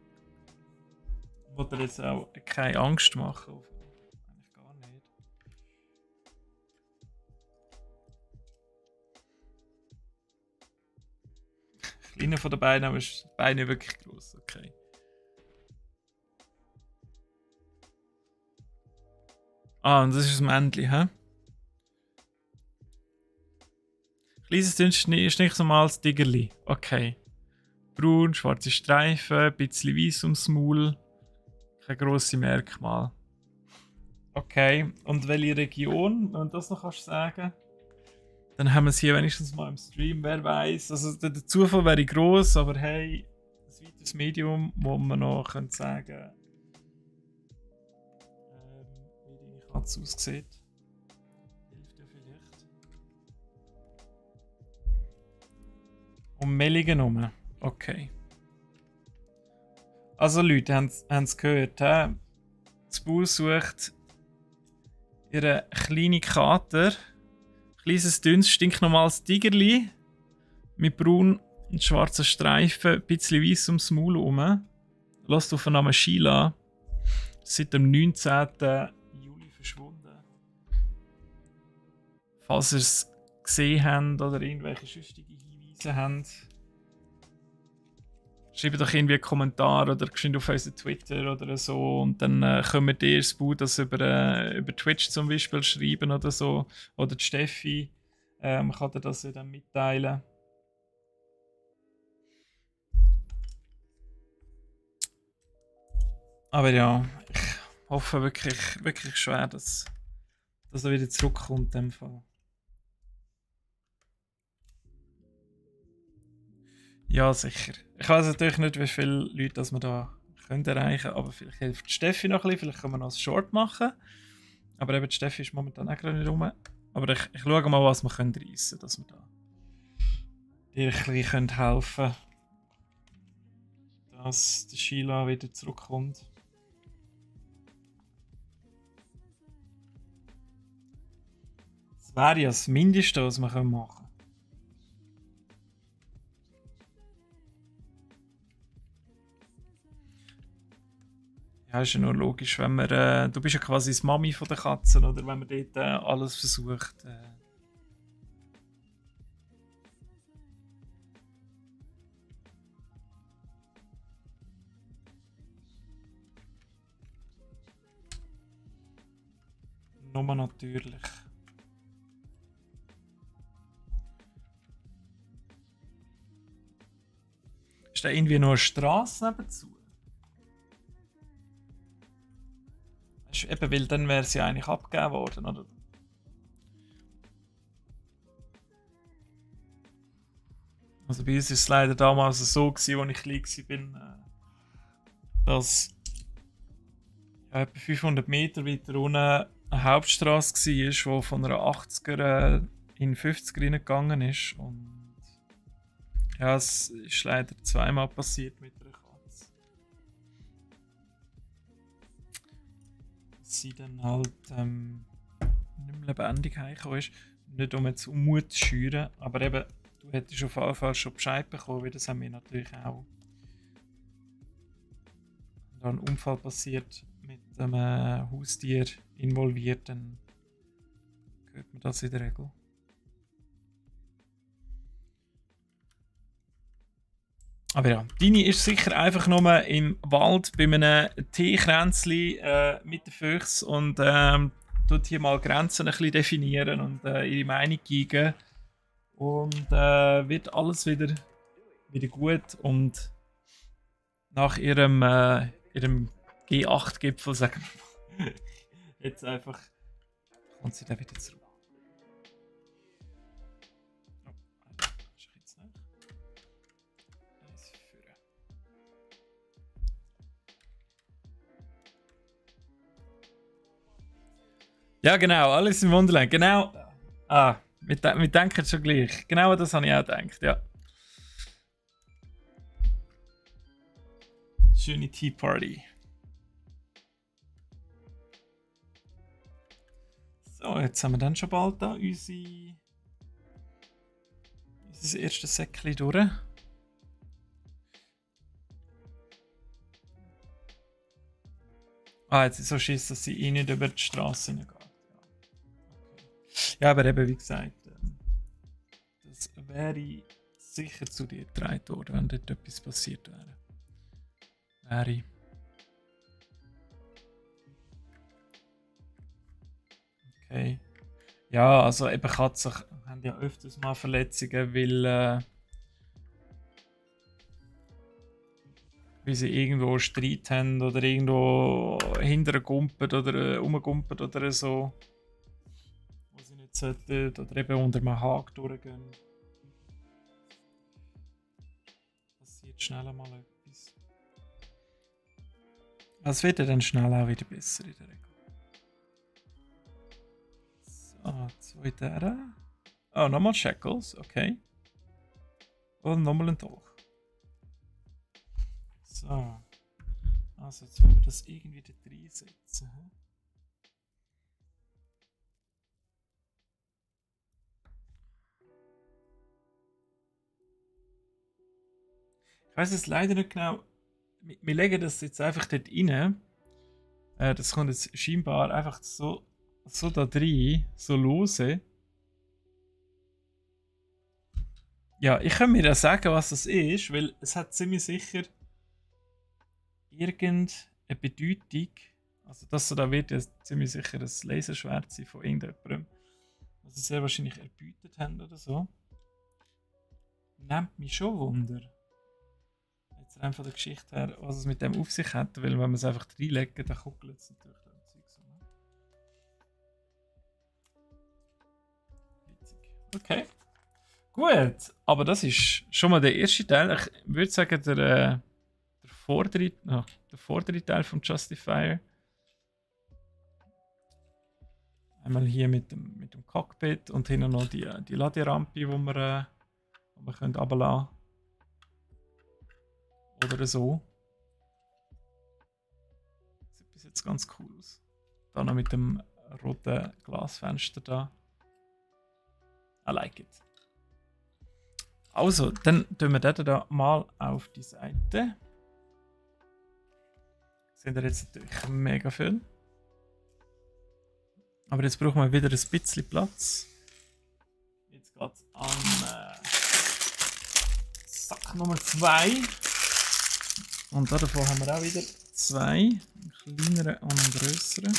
Ich wollte jetzt auch keine Angst machen. Eigentlich gar nicht. Kleiner von den beiden, aber ist Beine wirklich groß. Okay. Ah, und das ist das Männchen, hä? Kleines Dünstchen ist nicht normales Tigerli. Okay. Braun, schwarze Streifen, ein bisschen weiß ums Maul. Kein grosses Merkmal. Okay, und welche Region, wenn du das noch kannst sagen? Dann haben wir es hier wenigstens mal im Stream, wer weiß. Also der Zufall wäre gross, aber hey, ein weiteres Medium, wo man noch sagen könnte, wie deine Katze aussieht. Hilft ja vielleicht. Um Meldungen herum. Okay. Also Leute, haben es gehört, he? Das Bus sucht ihre kleine Kater. Kleines, dünnes, stinknormales Tigerli. Mit braun und schwarzen Streifen, ein bisschen weiß ums Maul herum. Lasst auf den Namen Sheila. Seit dem 19. Juli verschwunden. Falls ihr es gesehen habt oder irgendwelche sonstigen Hinweise habt, schreibt doch irgendwie einen Kommentar oder geschwind auf unseren Twitter oder so und dann können wir dir das Boot das über Twitch zum Beispiel schreiben oder so. Oder die Steffi kann dir das ja dann mitteilen. Aber ja, hoffe wirklich, wirklich schwer, dass er wieder zurückkommt in dem Fall. Ja, sicher. Ich weiß natürlich nicht, wie viele Leute das wir da können erreichen können, aber vielleicht hilft Steffi noch ein bisschen, vielleicht können wir noch ein Short machen. Aber eben, die Steffi ist momentan auch gerade nicht rum. Aber ich schaue mal, was wir reissen können, dass wir da dir ein bisschen helfen können, dass der Sheila wieder zurückkommt. Das wäre ja das Mindeste, was wir machen können. Ja, ist ja nur logisch, wenn man. Du bist ja quasi das Mami von der Katzen, oder wenn man dort alles versucht. Nur natürlich. Ist da irgendwie noch eine Straße nebenzu? Eben, weil dann wäre sie eigentlich abgegeben worden, oder? Also bei uns war es leider damals so, als ich klein war, dass ja, etwa 500 Meter weiter unten eine Hauptstraße war, die von einer 80er in 50er reingegangen ist. Und ja, es ist leider zweimal passiert mit einer Katze. Dass sie dann halt nicht mehr lebendig heimgekommen ist. Nicht um jetzt Mut zu schüren, aber eben, du hättest auf jeden Fall schon Bescheid bekommen, weil das haben wir natürlich auch. Wenn da ein Unfall passiert mit einem Haustier involviert, dann hört man das in der Regel. Aber ja, Dini ist sicher einfach nur im Wald bei einem Teekränzli mit den Füchsen und tut hier mal Grenzen ein bisschen definieren und ihre Meinung geben. Und wird alles wieder gut. Und nach ihrem G8-Gipfel, sagen wir jetzt einfach, kommt sie dann wieder zurück. Ja, genau, alles im Wunderland. Genau. Wir denken schon gleich. Genau das habe ich auch gedacht, ja. Schöne Tea Party. So, jetzt haben wir dann schon bald da unser erstes Säckchen durch. Jetzt ist so Schiss, dass sie nicht über die Straße hineingeht. Ja, aber eben, wie gesagt, das wäre sicher zu dir getragen worden, wenn dort etwas passiert wäre. Okay. Ja, also eben Katzen haben ja öfters mal Verletzungen, weil sie irgendwo Streit haben oder irgendwo hinterher gumpet oder rumgumpet oder so. Wo sie nicht sollten, oder eben unter einem Haken durchgehen. Passiert schnell einmal etwas. Es wird ja dann schnell auch wieder besser in der Regel. So, 2 der. Oh, nochmal Shackles, okay. Und nochmal ein Dolch. So. Also jetzt wollen wir das irgendwie da reinsetzen. Ich weiß es leider nicht genau. Wir legen das jetzt einfach dort rein. Das kommt jetzt scheinbar einfach so da drin, so lose. Ja, ich kann mir ja sagen, was das ist, weil es hat ziemlich sicher irgendeine Bedeutung. Also das da wird ja ziemlich sicher ein Laserschwert sein von irgendjemandem, was sie sehr wahrscheinlich erbeutet haben oder so. Nimmt mich schon Wunder. jetzt rein von der Geschichte her, was es mit dem auf sich hat, weil wenn man es einfach reinlegen, dann kuckelt es natürlich dann Zeug so. Witzig. Okay. Gut, aber das ist schon mal der erste Teil. Ich würde sagen, der vordere Teil vom Justifier. Einmal hier mit dem Cockpit und hinten noch die Laderampe, die wir runterlassen können. Oder so. Sieht bis jetzt ganz cool aus. Da noch mit dem roten Glasfenster da. I like it. Also, dann tun wir den da mal auf die Seite. Seht ihr jetzt natürlich mega viel. Aber jetzt brauchen wir wieder ein bisschen Platz. Jetzt geht es an Sack Nummer 2. Und davon haben wir auch wieder 2. Einen kleineren und einen grösseren.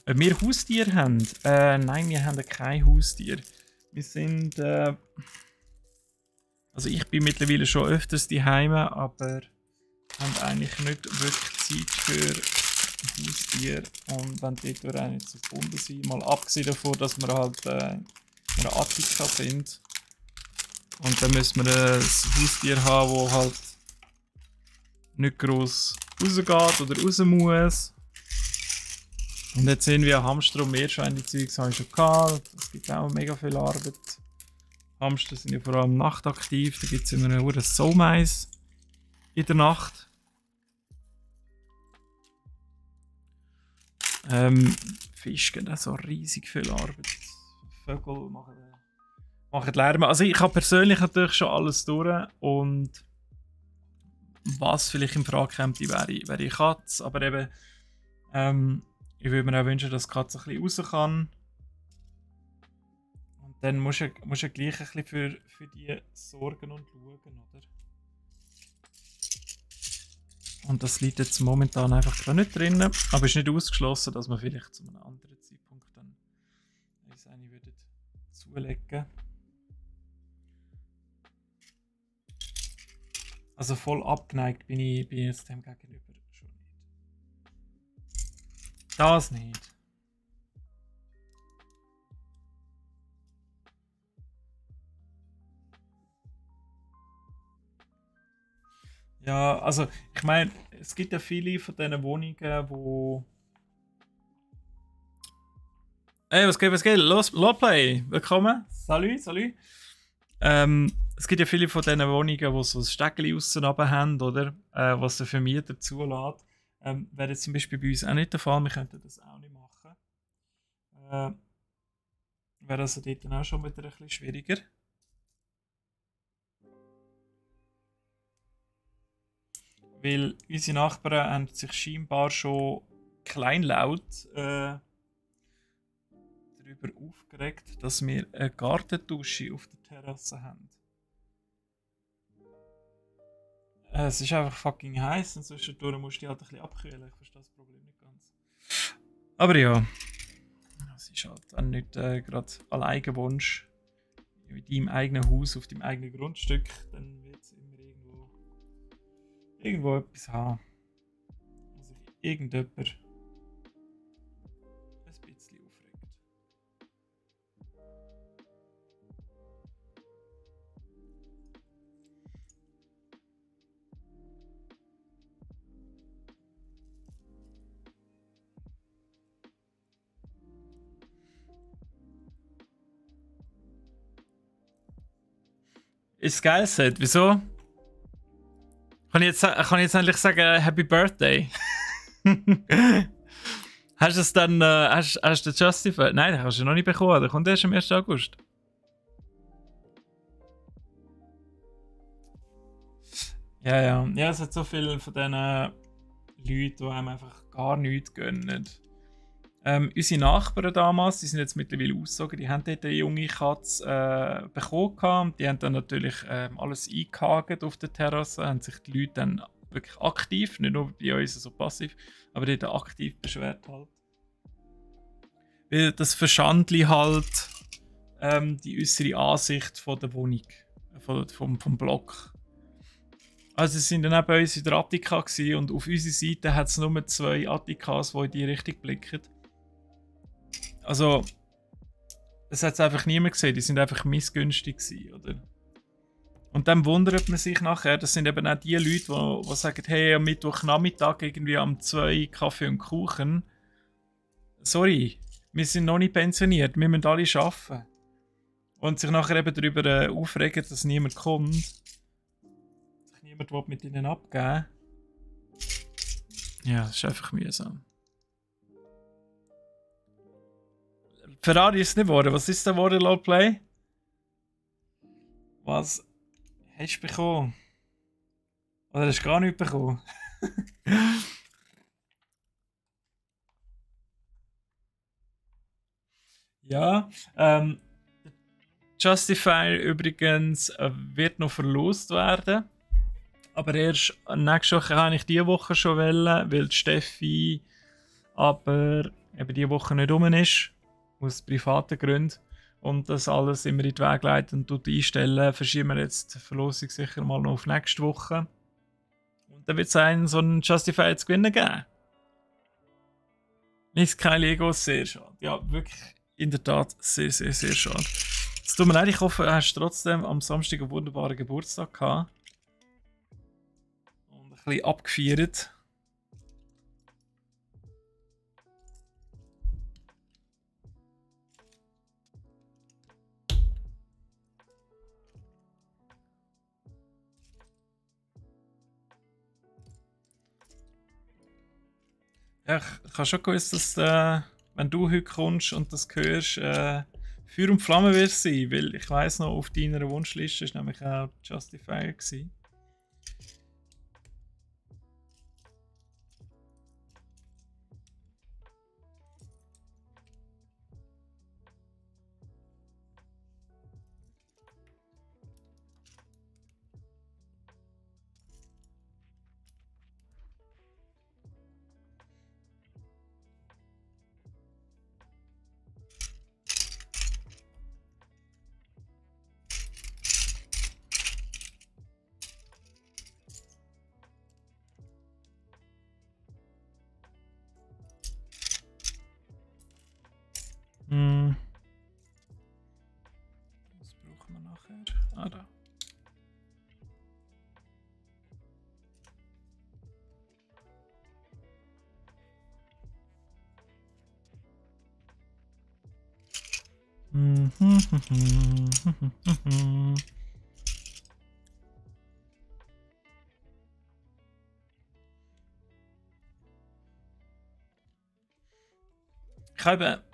Ob wir Haustiere haben? Nein, wir haben kein Haustier. Wir sind. Also ich bin mittlerweile schon öfters daheim, aber haben eigentlich nicht wirklich Zeit für Haustiere und wenn die dort auch nicht so gebunden sind. Mal abgesehen davon, dass wir halt in einer Attika sind. Und dann müssen wir ein Haustier haben, das halt nicht gross rausgeht oder raus muss. Und jetzt sehen wir Hamster und Meerschweinchen-Zeugs habe ich schon gehabt. Es gibt auch mega viel Arbeit. Hamster sind ja vor allem nachtaktiv. Da gibt es immer einen Soulmeis in der Nacht. Fische geben auch so riesig viel Arbeit. Vögel machen Lärm. Also ich habe persönlich natürlich schon alles durch und was vielleicht in Frage käme, wäre die Katze. Aber eben, ich würde mir auch wünschen, dass die Katze ein bisschen raus kann. Und dann musst du gleich ein bisschen für die sorgen und schauen, oder? Und das liegt jetzt momentan einfach gar nicht drin. Aber es ist nicht ausgeschlossen, dass man vielleicht zu einem anderen Zeitpunkt dann eine würde zulegen. Also voll abgeneigt bin ich jetzt dem gegenüber schon nicht. Das nicht. Ja, also ich meine, es gibt ja viele von diesen Wohnungen, wo... Hey, was geht? Los, Lawplay! Willkommen! Salut! Es gibt ja viele von diesen Wohnungen, die so ein Steckchen aussen runter haben, oder? Was der Vermieter zulässt. Wäre jetzt zum Beispiel bei uns auch nicht der Fall, wir könnten das auch nicht machen. Wäre also dort dann auch schon wieder ein bisschen schwieriger. Weil unsere Nachbarn haben sich scheinbar schon kleinlaut darüber aufgeregt, dass wir eine Gartendusche auf der Terrasse haben. Es ist einfach fucking heiß und zwischendurch musst du die halt ein bisschen abkühlen. Ich verstehe das Problem nicht ganz. Aber ja, es ist halt dann nicht gerade ein Eigenwunsch in deinem eigenen Haus, auf deinem eigenen Grundstück. Dann wird es immer irgendwo etwas haben, wo sich irgendjemand ein bisschen aufregt. Ist geil, Set. Wieso? Kann ich jetzt endlich sagen, Happy Birthday? Hast du es dann, hast du den Justified? Nein, den hast du noch nicht bekommen, der kommt erst am 1. August. Ja, es hat so viele von diesen Leuten, die einem einfach gar nichts gönnen. Unsere Nachbarn damals, die sind jetzt mittlerweile ausgezogen, die haben dort eine junge Katze bekommen. Die haben dann natürlich alles eingehakt auf der Terrasse, haben sich die Leute dann wirklich aktiv, nicht nur bei uns so passiv, aber dort aktiv beschwert halt. Weil das Verschandli halt die äußere Ansicht von der Wohnung, vom Block. Also es sind dann auch bei uns in der Attika gewesen, und auf unserer Seite hat es nur 2 Attikas, die in die Richtung blicken. Also es hat es einfach niemand gesehen, die sind einfach missgünstig gewesen, oder? Und dann wundert man sich nachher, das sind eben auch die Leute, die sagen, hey, am Mittwochnachmittag irgendwie am 2 Kaffee und Kuchen. Sorry, wir sind noch nicht pensioniert, wir müssen alle arbeiten. Und sich nachher eben darüber aufregen, dass niemand kommt. Sich niemand will mit ihnen abgeben. Ja, das ist einfach mühsam. Ferrari ist nicht geworden. Was ist da geworden, Lowplay? Was hast du bekommen? Oder hast du gar nichts bekommen? Ja, Justifier übrigens wird noch verlost werden. Aber erst nächste Woche kann ich diese Woche schon wählen, weil die Steffi aber eben diese Woche nicht rum ist. Aus privaten Gründen. Und das alles immer in den Weg leiten und einstellen, verschieben wir jetzt die Verlosung sicher mal noch auf nächste Woche. Und dann wird es so einen Justifier zu gewinnen geben. Ist kein Lego, sehr schade. Ja, wirklich in der Tat sehr, sehr, sehr schade. Es tut mir leid, ich hoffe, du hast trotzdem am Samstag einen wunderbaren Geburtstag gehabt. Und ein bisschen abgefeiert. Ja, ich habe schon gewusst, dass wenn du heute kommst und das hörst, Feuer und Flamme wirst sein, weil ich weiss noch, auf deiner Wunschliste war nämlich auch Justifier gewesen. Was brauchen wir nachher? Ah, da.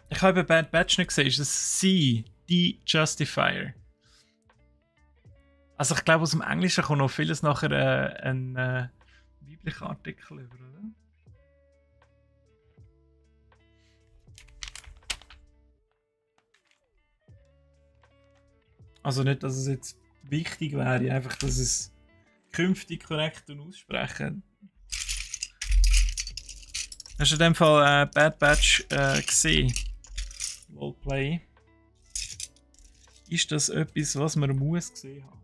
Ich habe Bad Batch nicht gesehen. Ist das sie, die Justifier? Also ich glaube, aus dem Englischen kommt noch vieles nachher ein weiblicher Artikel über, oder? Also nicht, dass es jetzt wichtig wäre, einfach, dass es künftig korrekt aussprechen. Hast du in dem Fall Bad Batch gesehen? Roleplay. Ist das etwas, was man muss gesehen haben?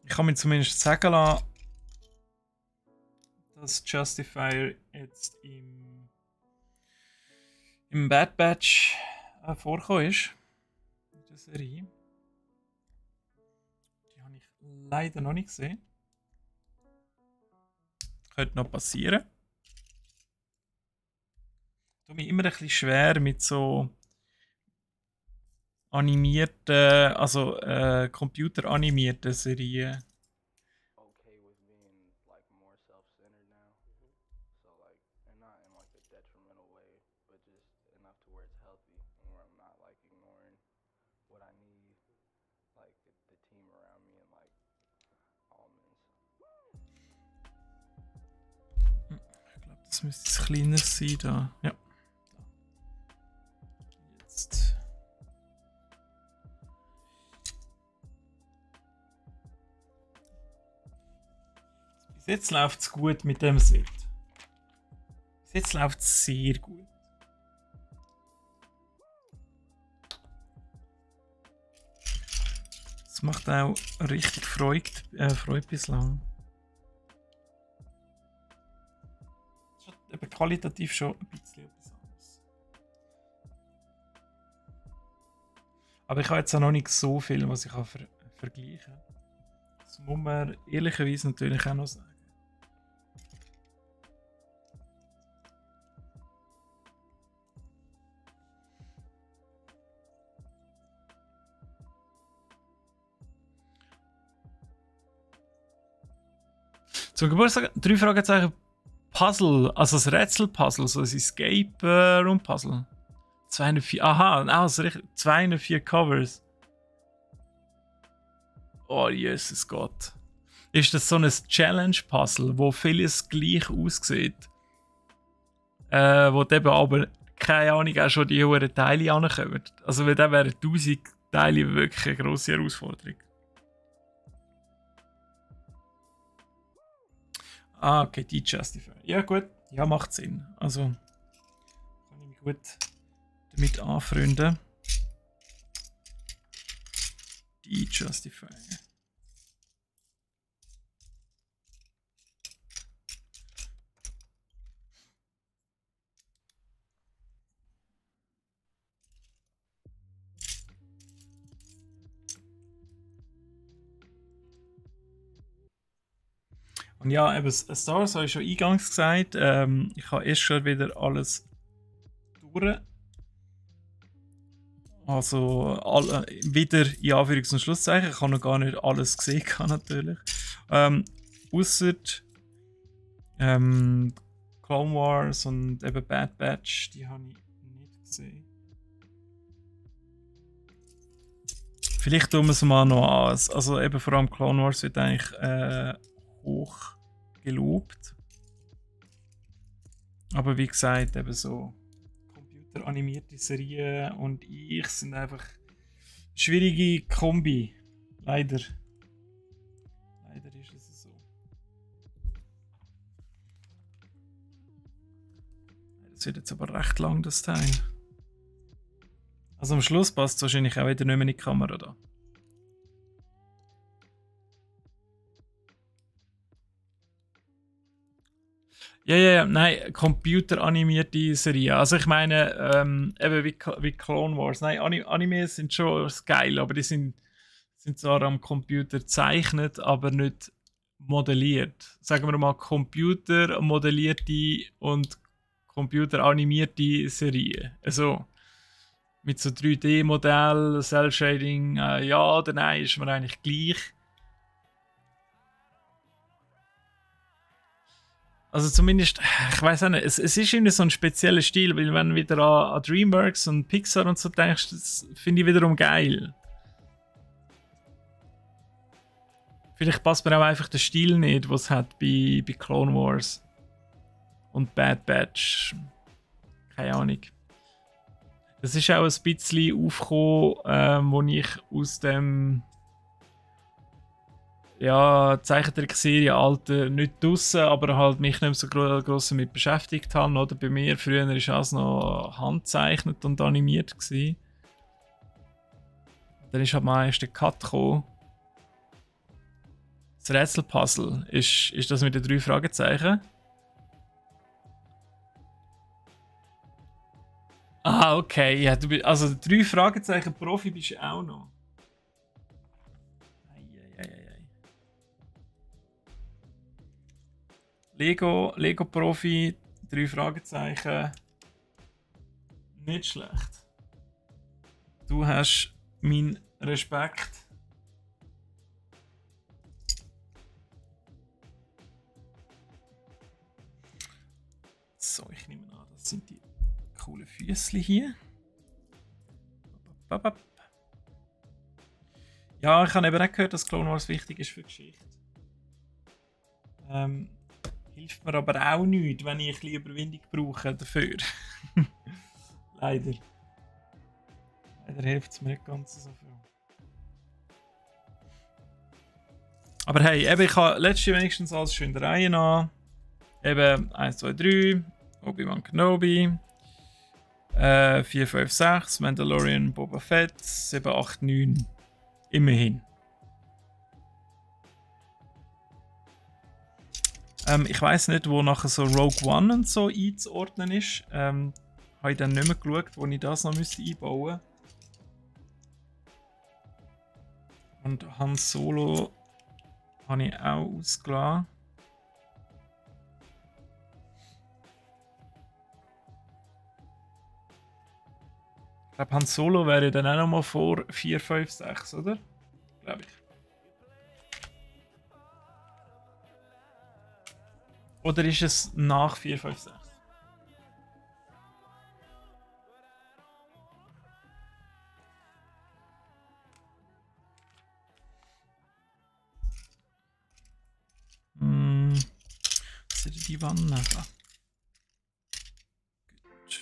Ich kann mir zumindest sagen lassen, dass Justifier jetzt im Bad Batch vorgekommen ist. In der Serie. Die habe ich leider noch nicht gesehen. Könnte noch passieren. Tut mir immer ein bisschen schwer mit so animierten, also computeranimierten Serien. Ich glaube, das müsste es kleiner sein da. Ja. Bis jetzt läuft es gut mit dem Set. Bis jetzt läuft es sehr gut. Es macht auch richtig Freude bislang. Das ist eben qualitativ schon ein bisschen etwas anderes. Aber ich habe jetzt auch noch nicht so viel, was ich vergleichen kann. Das muss man ehrlicherweise natürlich auch noch sagen. Zum Geburtstag 3 Fragezeichen Puzzle, also das Rätselpuzzle, so ein Escape Room Puzzle. 204, aha, also richtig, 204 Covers. Oh Jesus Gott. Ist das so ein Challenge-Puzzle, wo vieles gleich aussieht? Wo eben aber, keine Ahnung, auch schon die hohen Teile ankommen. Also weil da wären 1000 Teile wirklich eine grosse Herausforderung. Ah, okay, die Justify. Ja gut, ja macht Sinn. Also kann ich mich gut damit anfreunden. Die Justify. Und ja, eben Star Wars habe ich schon eingangs gesagt. Ich habe erst schon wieder alles durch. Also wieder in Anführungs- und Schlusszeichen. Ich habe noch gar nicht alles gesehen, natürlich. Ausser Clone Wars und eben Bad Batch, die habe ich nicht gesehen. Vielleicht tun wir es mal noch an. Also eben vor allem Clone Wars wird eigentlich hoch gelobt. Aber wie gesagt, eben so computeranimierte Serien und ich sind einfach schwierige Kombi. Leider. Leider ist es so. Das wird jetzt aber recht lang, das Teil. Also am Schluss passt es wahrscheinlich auch wieder nicht mehr in die Kamera da. Ja, nein, computeranimierte Serie. Also ich meine, eben wie Clone Wars. Nein, Animes sind schon geil, aber die sind zwar am Computer gezeichnet, aber nicht modelliert. Sagen wir mal computermodellierte und computeranimierte Serien. Also mit so 3D-Modell, Cell-Shading, ja oder nein, ist mir eigentlich gleich. Also zumindest, ich weiß auch nicht, es ist irgendwie so ein spezieller Stil, weil wenn du wieder an DreamWorks und Pixar und so denkst, das finde ich wiederum geil. Vielleicht passt mir auch einfach der Stil nicht, was es hat bei Clone Wars und Bad Batch. Keine Ahnung. Das ist auch ein bisschen aufgekommen, wo ich aus dem Zeichentrickserie Alter nicht draussen, aber halt mich nicht so gross damit beschäftigt habe. Oder bei mir früher war alles noch handzeichnet und animiert gewesen. Dann ist halt mal erst der Cut gekommen. Das Rätselpuzzle, ist das mit den 3 Fragezeichen? Ah, okay. Ja, also 3 Fragezeichen Profi bist du auch noch. Lego Profi, 3 Fragezeichen. Nicht schlecht. Du hast meinen Respekt. So, ich nehme an, das sind die coolen Füßchen hier. Ja, ich habe eben auch gehört, dass Clone Wars wichtig ist für die Geschichte. Hilft mir aber auch nichts, wenn ich ein bisschen Überwindung brauche dafür. Leider. Leider hilft es mir nicht ganz so viel. Aber hey, eben, ich habe letztes wenigstens alles schön in der Reihe an. Eben 1, 2, 3, Obi-Wan Kenobi, 4, 5, 6, Mandalorian, Boba Fett, 7, 8, 9. Immerhin. Ich weiß nicht, wo nachher so Rogue One und so einzuordnen ist. Habe ich dann nicht mehr geschaut, wo ich das noch einbauen müsste. Und Han Solo habe ich auch ausgelassen. Ich glaube, Han Solo wäre dann auch noch mal vor 4, 5, 6, oder? Glaube ich. Oder ist es nach 4, 5, 6? Was ist die Wanne? Da. Gut.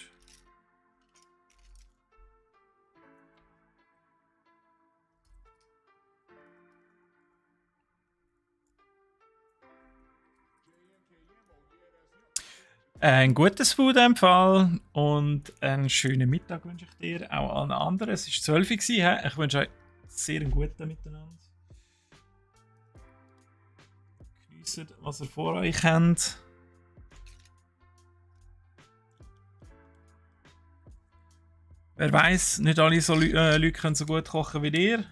Ein gutes Food im Fall und einen schönen Mittag wünsche ich dir, auch allen anderen. Es war 12 Uhr, ich wünsche euch sehr einen guten Miteinander. Genießt, was ihr vor euch habt. Wer weiß, nicht alle so Leute können so gut kochen wie ihr.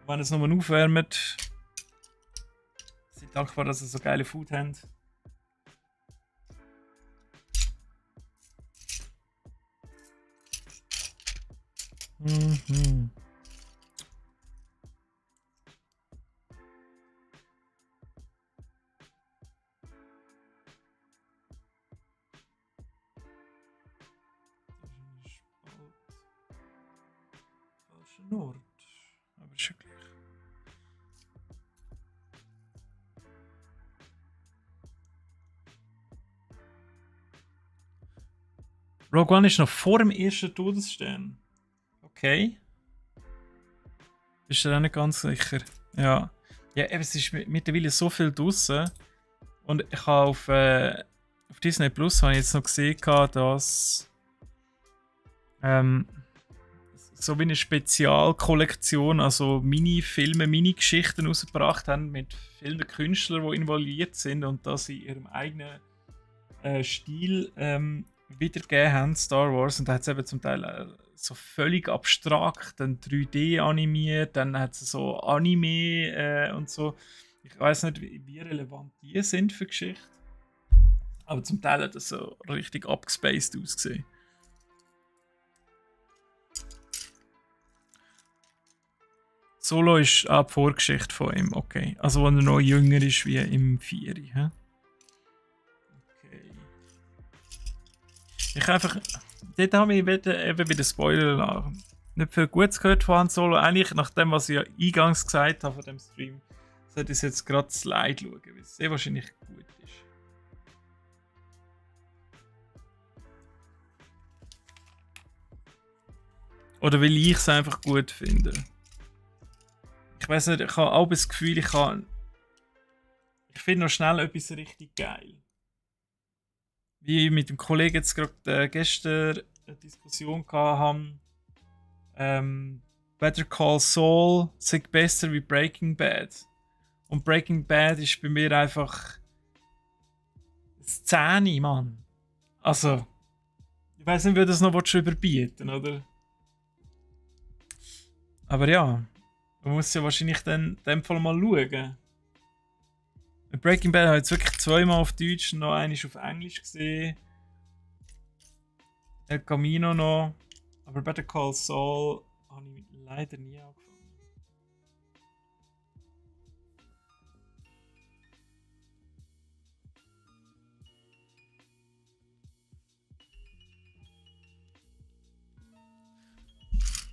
Wenn ihr es nur aufwärmt, seid dankbar, dass ihr so geile Food habt. Mhm. Falscher Nord. Aber ist ja gleich. Rogue One ist noch vor dem ersten Todesstern. Okay. Bist du dir auch nicht ganz sicher? Ja. Ja, eben, es ist mittlerweile so viel draussen. Und ich habe auf Disney Plus habe ich jetzt noch gesehen, dass so wie eine Spezialkollektion, also Mini-Filme, Mini-Geschichten rausgebracht haben mit vielen Künstlern, die involviert sind und dass sie ihrem eigenen Stil wiedergegeben haben, Star Wars. Und da hat es eben zum Teil so völlig abstrakt, dann 3D animiert, dann hat es so Anime und so. Ich weiß nicht, wie relevant die sind für die Geschichte. Aber zum Teil hat es so richtig abgespaced ausgesehen. Solo ist auch die Vorgeschichte von ihm, okay. Also, wenn er noch jünger ist wie im 4. Hä? Okay. Ich einfach. Dort habe ich eben bei den Spoiler nicht viel Gutes gehört von Han Solo. Eigentlich, nach dem, was ich ja eingangs gesagt habe von dem Stream, sollte ich jetzt gerade Slide schauen, weil es sehr wahrscheinlich gut ist. Oder weil ich es einfach gut finde. Ich weiß nicht, ich habe auch das Gefühl, ich finde noch schnell etwas richtig geil. Wie mit dem Kollegen jetzt gerade gestern eine Diskussion hatten, Better Call Saul sei besser wie Breaking Bad. Und Breaking Bad ist bei mir einfach Szene, Mann. Also, ich weiß nicht, wie das noch überbieten, oder? Aber ja, man muss ja wahrscheinlich dann in dem Fall mal schauen. Breaking Bad habe ich jetzt wirklich zweimal auf Deutsch und noch einmal auf Englisch gesehen. El Camino noch. Aber Better Call Saul habe ich leider nie angefangen.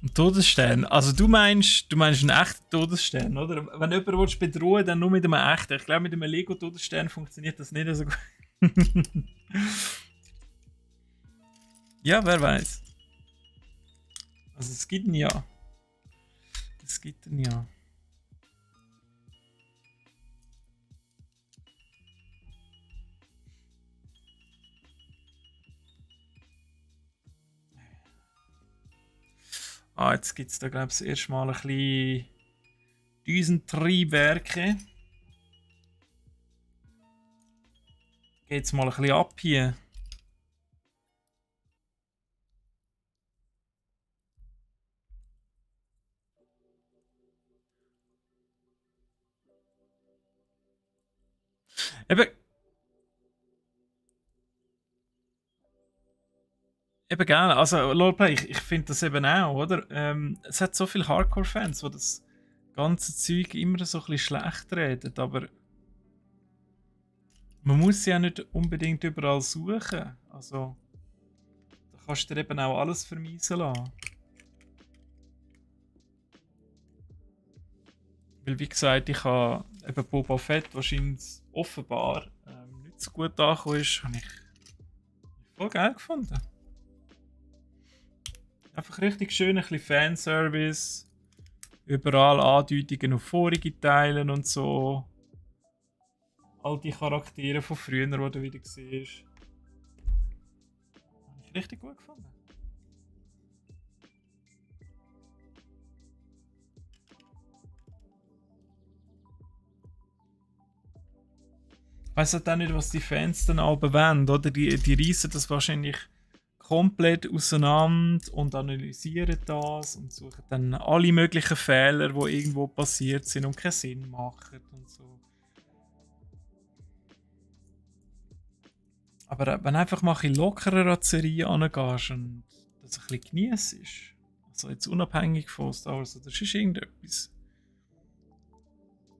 Ein Todesstern? Also du meinst einen echten Todesstern, oder? Wenn jemand bedrohen will, dann nur mit einem echten. Ich glaube, mit einem Lego-Todesstern funktioniert das nicht so gut. Ja, wer weiß. Also es gibt ihn ja. Es gibt ihn ja. jetzt gibt es da, glaube ich, das erste Mal ein bisschen Düsentriebwerke. Geht's mal ein bisschen ab hier. Eben, eben gerne. Also, Lolplay, ich finde das eben auch, oder? Es hat so viele Hardcore-Fans, die das ganze Zeug immer so ein bisschen schlecht reden, aber man muss ja nicht unbedingt überall suchen. Also, da kannst du dir eben auch alles vermiesen lassen. Weil, wie gesagt, ich habe eben Boba Fett wahrscheinlich offenbar nicht so gut angekommen ist, habe ich voll geil gefunden. Einfach richtig schön, ein bisschen Fanservice. Überall Andeutungen auf vorige Teile und so. All die Charaktere von früher, die du wieder siehst. Habe ich richtig gut gefunden. Ich weiss halt auch nicht, was die Fans dann aber wollen, oder? Die reissen das wahrscheinlich komplett auseinander und analysieren das und suchen dann alle möglichen Fehler, die irgendwo passiert sind und keinen Sinn machen und so. Aber wenn einfach mal ein lockerer an die Serie angehst und das ein bisschen genießt, also jetzt unabhängig von Star Wars oder sonst irgendetwas,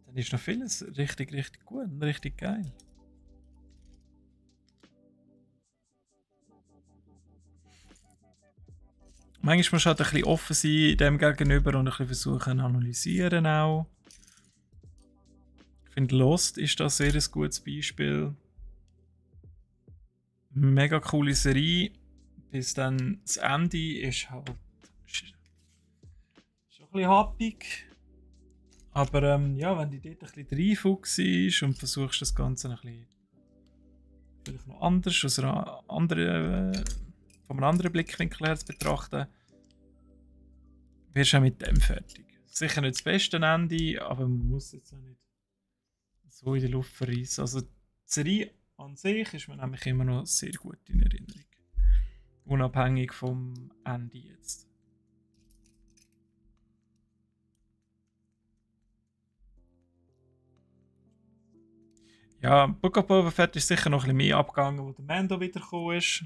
dann ist noch vieles richtig, richtig gut und richtig geil. Manchmal musst du halt ein bisschen offen sein dem gegenüber und ein bisschen versuchen zu analysieren auch. Ich finde Lost ist da sehr ein gutes Beispiel. Mega coole Serie. Bis dann das Ende ist halt schon ein bisschen happig. Aber ja, wenn du dort ein bisschen reinfuchst und versuchst das Ganze ein bisschen vielleicht noch anders, aus einer anderen, von einem anderen Blickwinkel her zu betrachten, wirst du auch mit dem fertig. Sicher nicht das beste Ende, aber man muss jetzt auch nicht so in die Luft verreissen. Also die Serie an sich ist mir nämlich immer noch sehr gut in Erinnerung. Unabhängig vom Ende jetzt. Ja, Book of Boba Fett ist sicher noch ein bisschen mehr abgegangen, wo der Mando wiedergekommen ist.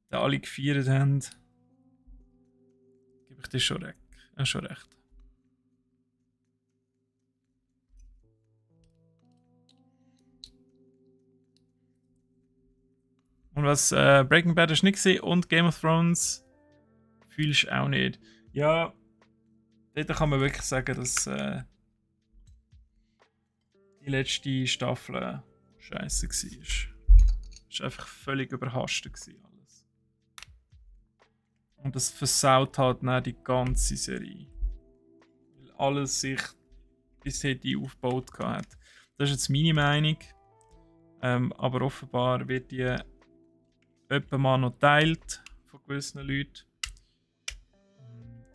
Da alle gefeiert haben. Gebe ich dir schon recht. Schon recht. Und was Breaking Bad ist nicht gesehen und Game of Thrones fühlst du auch nicht. Ja, dort kann man wirklich sagen, dass die letzte Staffel scheiße war. Es war einfach völlig überhastet alles. Und das versaut halt dann die ganze Serie. Weil alles sich bis heute aufgebaut hat. Das ist jetzt meine Meinung. Aber offenbar wird die etwa mal noch geteilt von gewissen Leuten. Und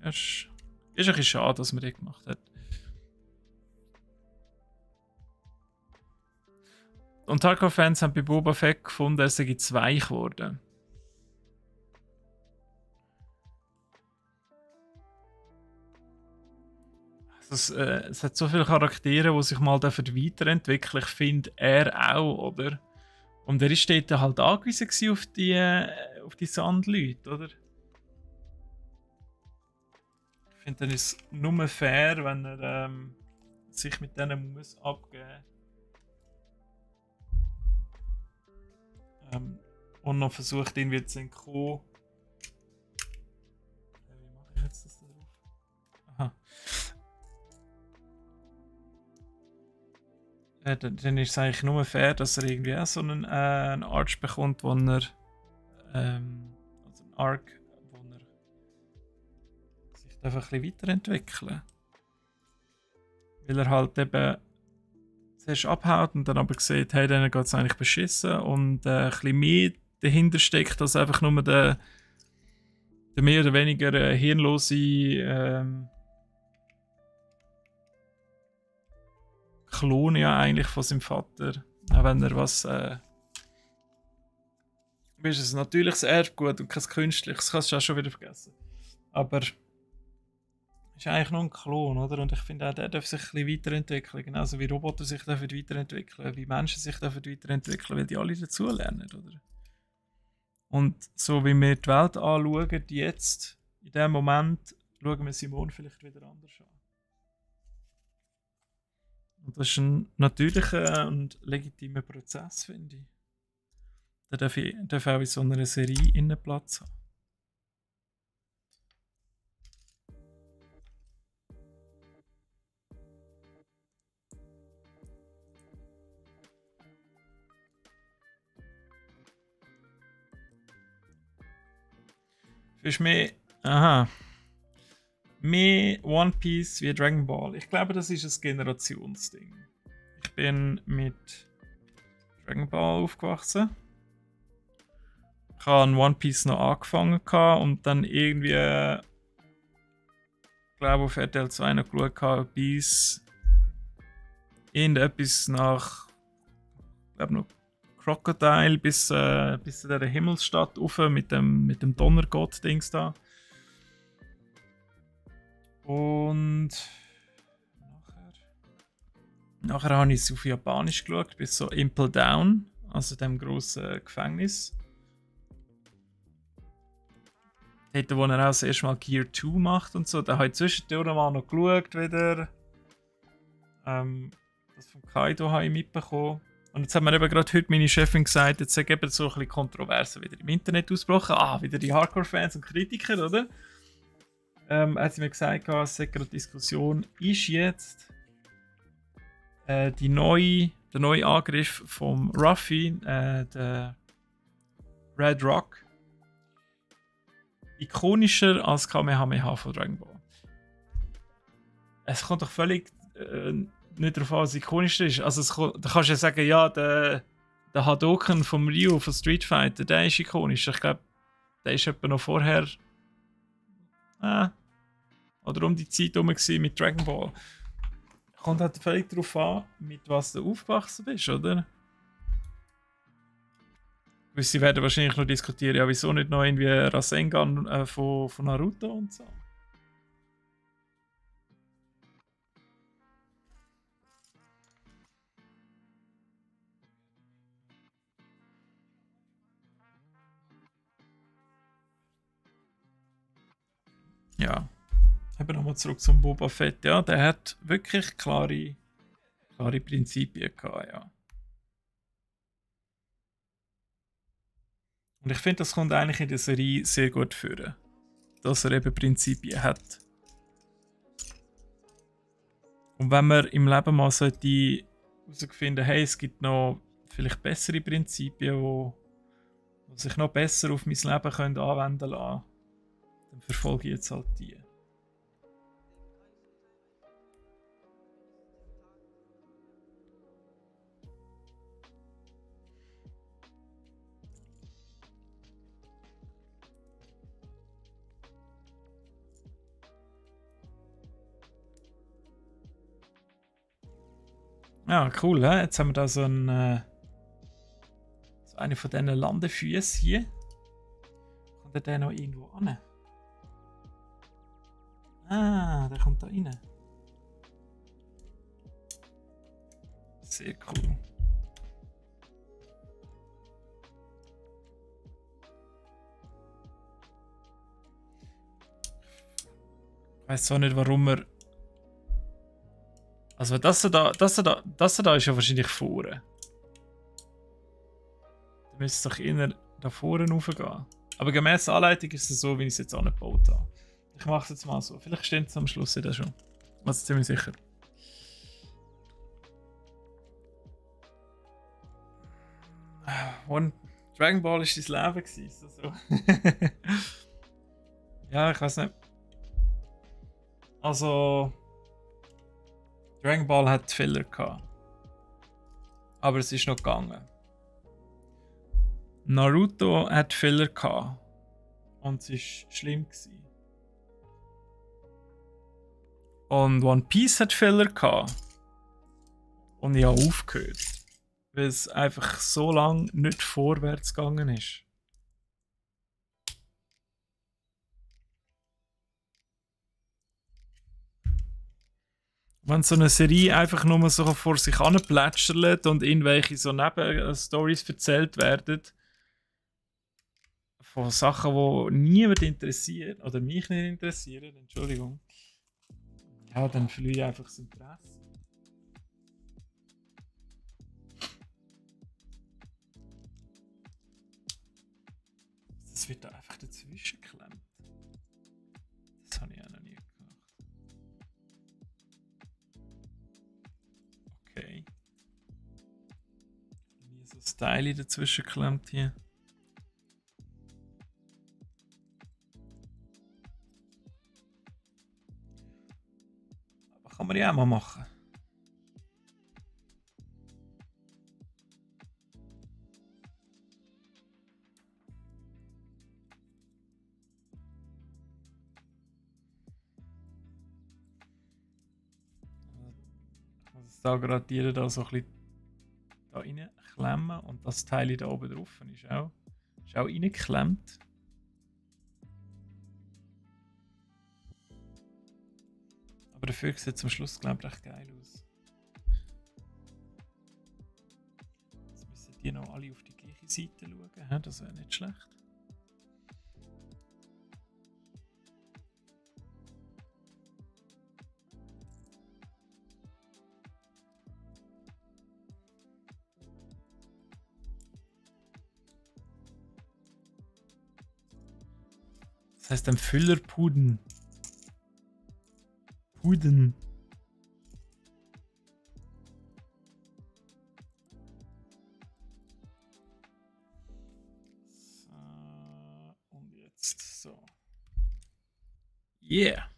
es ist ein bisschen schade, dass man das gemacht hat. Und Hardcore-Fans haben bei Boba Fett gefunden, es sei zu weich geworden. Es hat so viele Charaktere, die sich mal weiterentwickeln. Ich finde, er auch, oder? Und er war dort halt angewiesen auf die Sandleute, oder? Ich finde, dann ist es nur fair, wenn er sich mit denen muss abgeben und noch versucht, irgendwie zu entkommen. Wie mache ich jetzt das da drauf? Aha. Dann ist es eigentlich nur fair, dass er irgendwie auch so einen Arch bekommt, wo er also einen Arc, wo er sich einfach ein bisschen weiterentwickeln. Weil er halt eben zuerst abhaut und dann aber sieht, hey, denen geht es eigentlich beschissen und ein bisschen mehr dahinter steckt, als einfach nur der der mehr oder weniger hirnlose Klon ja eigentlich von seinem Vater. Auch wenn er was... ist es natürliches Erbgut und kein künstliches, kannst du auch schon wieder vergessen. Aber ist eigentlich nur ein Klon, oder? Und ich finde auch, der darf sich ein bisschen weiterentwickeln. Genauso wie Roboter sich dürfen weiterentwickeln, wie Menschen sich dürfen weiterentwickeln, weil die alle dazulernen, oder? Und so wie wir die Welt anschauen, jetzt, in dem Moment, schauen wir Simon vielleicht wieder anders an. Und das ist ein natürlicher und legitimer Prozess, finde ich. Der darf auch in so einer Serie innen Platz haben. Ist mehr. Aha. Mehr One Piece wie Dragon Ball. Ich glaube, das ist ein Generationsding. Ich bin mit Dragon Ball aufgewachsen. Ich habe One Piece noch angefangen und dann irgendwie, ich glaube, auf RTL 2 noch geschaut, bis irgendetwas nach, ich glaube noch Crocodile bis zu dieser Himmelsstadt rauf mit dem Donnergott-Dings da. Und nachher habe ich es auf Japanisch geschaut, bis so Impel Down, also dem grossen Gefängnis. Dort, wo er auch das erste Mal Gear 2 macht und so. Da habe ich zwischendurch mal noch geschaut wieder. Das von Kaido habe ich mitbekommen. Und jetzt hat mir eben gerade heute meine Chefin gesagt, jetzt sind eben so ein bisschen Kontroversen wieder im Internet ausgebrochen. Wieder die Hardcore-Fans und Kritiker, oder? Hat sie mir gesagt, es sei gerade Diskussion, ist jetzt der neue Angriff vom Ruffy, der Red Rock, ikonischer als Kamehameha von Dragon Ball. Es kommt doch völlig nicht darauf an, was ikonischer ist. Also da kannst du ja sagen, ja, der Hadoken vom Ryu von Street Fighter, der ist ikonisch. Ich glaube, der ist etwa noch vorher oder um die Zeit herum mit Dragon Ball. Kommt halt völlig darauf an, mit was du aufgewachsen bist, oder? Sie werden wahrscheinlich noch diskutieren, ja, wieso nicht noch irgendwie Rasengan von Naruto und so. Ja. Eben nochmal zurück zum Boba Fett. Ja, der hat wirklich klare Prinzipien gehabt, ja. Und ich finde, das kommt eigentlich in der Serie sehr gut vor, dass er eben Prinzipien hat. Und wenn man im Leben mal sollte herausfinden, hey, es gibt noch vielleicht bessere Prinzipien, die sich noch besser auf mein Leben können anwenden lassen, dann verfolge ich jetzt halt die. Ja, cool, he? Jetzt haben wir da so eine von diesen Landefüßen hier. Kommt der noch irgendwo an? Der kommt da rein. Sehr cool. Ich weiß zwar nicht, warum er. Also das da ist ja wahrscheinlich vorne. Da müsste es doch eher da vorne raufgehen. Aber gemäß Anleitung ist es so, wie ich es jetzt angebaut habe. Ich mache es jetzt mal so. Vielleicht steht es am Schluss wieder schon. Also ziemlich sicher. Dragon Ball ist dein Leben gewesen. So. Ja, ich weiß nicht. Also. Dragon Ball hat Filler gehabt. Aber es ist noch gegangen. Naruto hat Filler gehabt. Und es war schlimm gewesen. Und One Piece hat Fehler gehabt. Und ich habe aufgehört. Weil es einfach so lange nicht vorwärts gegangen ist. Wenn so eine Serie einfach nur so vor sich hin plätschert und irgendwelche so Nebenstories erzählt werden, von Sachen, die niemand interessiert, oder mich nicht interessieren, Entschuldigung, ja, dann verliere ich einfach das Interesse. Das wird da einfach dazwischen geklemmt. Das habe ich auch noch nie gemacht. Okay. Nie so Style dazwischen geklemmt hier. Aber kann man ja auch mal machen. Da gerade jeder da so ein bisschen da reinklemmen und das Teil da oben drauf ist auch reingeklemmt. Aber dafür sieht es am Schluss, glaube ich, recht geil aus. Jetzt müssen die noch alle auf die gleiche Seite schauen, das wäre nicht schlecht. Das heißt ein Füllerpuden. Puden. So, und jetzt so. Yeah.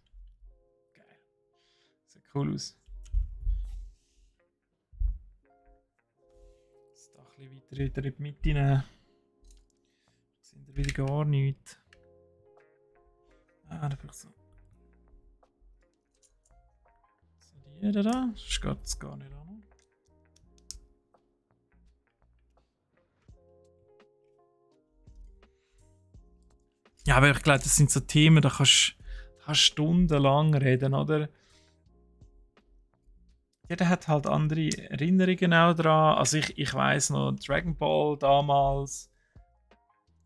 Geil. Sieht cool aus. Jetzt da ein bisschen weiter in die Mitte nehmen. Da sind wir wieder gar nichts. Ah, da braucht so. So, die da, das geht es gar nicht an. Ja, aber ich glaube, das sind so Themen, da kannst du stundenlang reden, oder? Jeder hat halt andere Erinnerungen auch dran. Also ich weiss noch, Dragon Ball damals.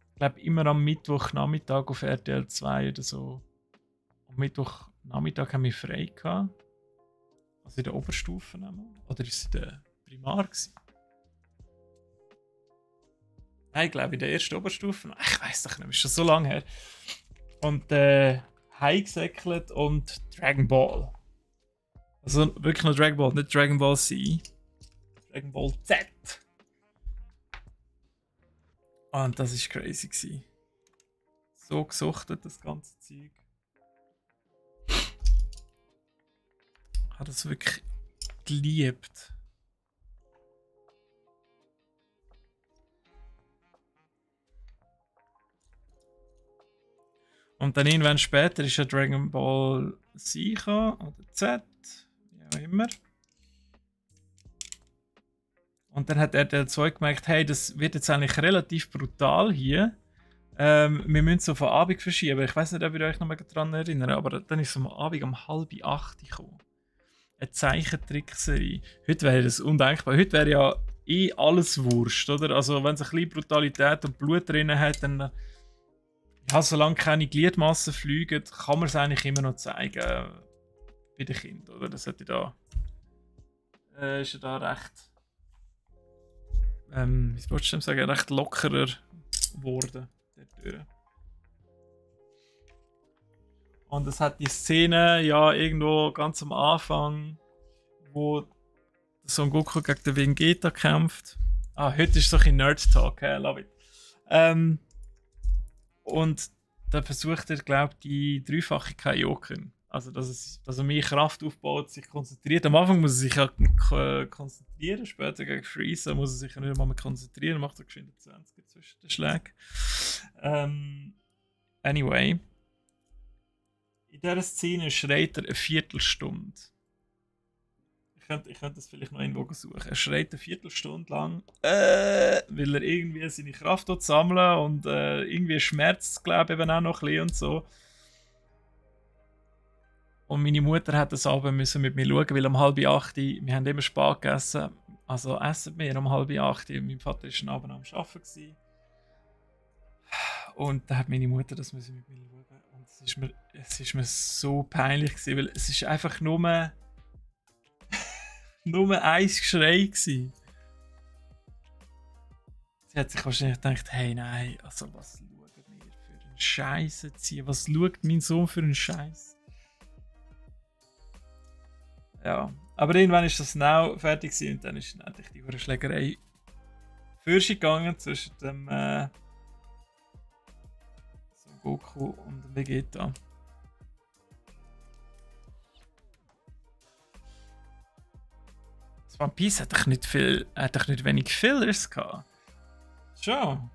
Ich glaube, immer am Mittwochnachmittag auf RTL 2 oder so. Am Mittwochnachmittag haben wir frei gehabt. Also in der Oberstufe nehmen. Oder ist es in der Primar gewesen? Nein, ich glaube in der ersten Oberstufe. Ich weiß doch nicht, ist schon so lange her. Und heimgesäckelt und Dragon Ball. Also wirklich noch Dragon Ball, nicht Dragon Ball Z. Dragon Ball Z. Und das war crazy gewesen. So gesuchtet, das ganze Zeug. Ich habe das wirklich geliebt. Und dann irgendwann später ist ja Dragon Ball Z oder Z, wie auch immer. Und dann hat RTL 2 gemerkt, hey, das wird jetzt eigentlich relativ brutal hier. Wir müssen es auf den Abend verschieben. Ich weiß nicht, ob ihr euch noch mal daran erinnert, aber dann ist es am Abend um 7:30 gekommen. Eine Zeichentrickserie. Heute wäre das undenkbar. Heute wäre ja alles Wurst, oder? Also wenn es ein bisschen Brutalität und Blut drin hat, dann ja, solange keine Gliedmassen fliegen, kann man es eigentlich immer noch zeigen bei den Kindern, oder? Das hätte da ist ja da recht wie wolltest du sagen, recht lockerer geworden. Und es hat die Szene ja irgendwo ganz am Anfang, wo Son Goku gegen den Vegeta kämpft. Ah, heute ist so ein Nerd-Talk, love it. Und da versucht er, glaube ich, die dreifache Kaioken. Also, dass er mehr Kraft aufbaut, sich konzentriert. Am Anfang muss er sich ja konzentrieren, später gegen Freezer muss er sich ja nicht mehr konzentrieren, macht er geschwind 20 zwischen den Schlägen. Anyway. In dieser Szene schreit er eine Viertelstunde. Ich könnte das vielleicht noch irgendwo suchen. Er schreit eine Viertelstunde lang, weil er irgendwie seine Kraft dort sammeln und irgendwie schmerzt, glaube ich, eben auch noch ein bisschen und so. Und meine Mutter hat das aber müssen mit mir schauen, weil um 7:30 wir haben immer spät gegessen, also essen wir um 7:30 und mein Vater war schon abends am Arbeiten gewesen. Und da hat meine Mutter das müssen mit mir schauen. Und es ist mir so peinlich gewesen, weil es ist einfach nur ein Geschrei gewesen. Sie hat sich wahrscheinlich gedacht, hey nein, also was schauen wir für einen Scheiß ziehen? Was schaut mein Sohn für einen Scheiß? Ja, aber irgendwann ist das Now fertig gewesen und dann ist endlich die Schlägerei für sich gegangen zwischen dem Son Goku und dem Vegeta. Das One Piece hat doch nicht wenig Fillers gehabt. Schon.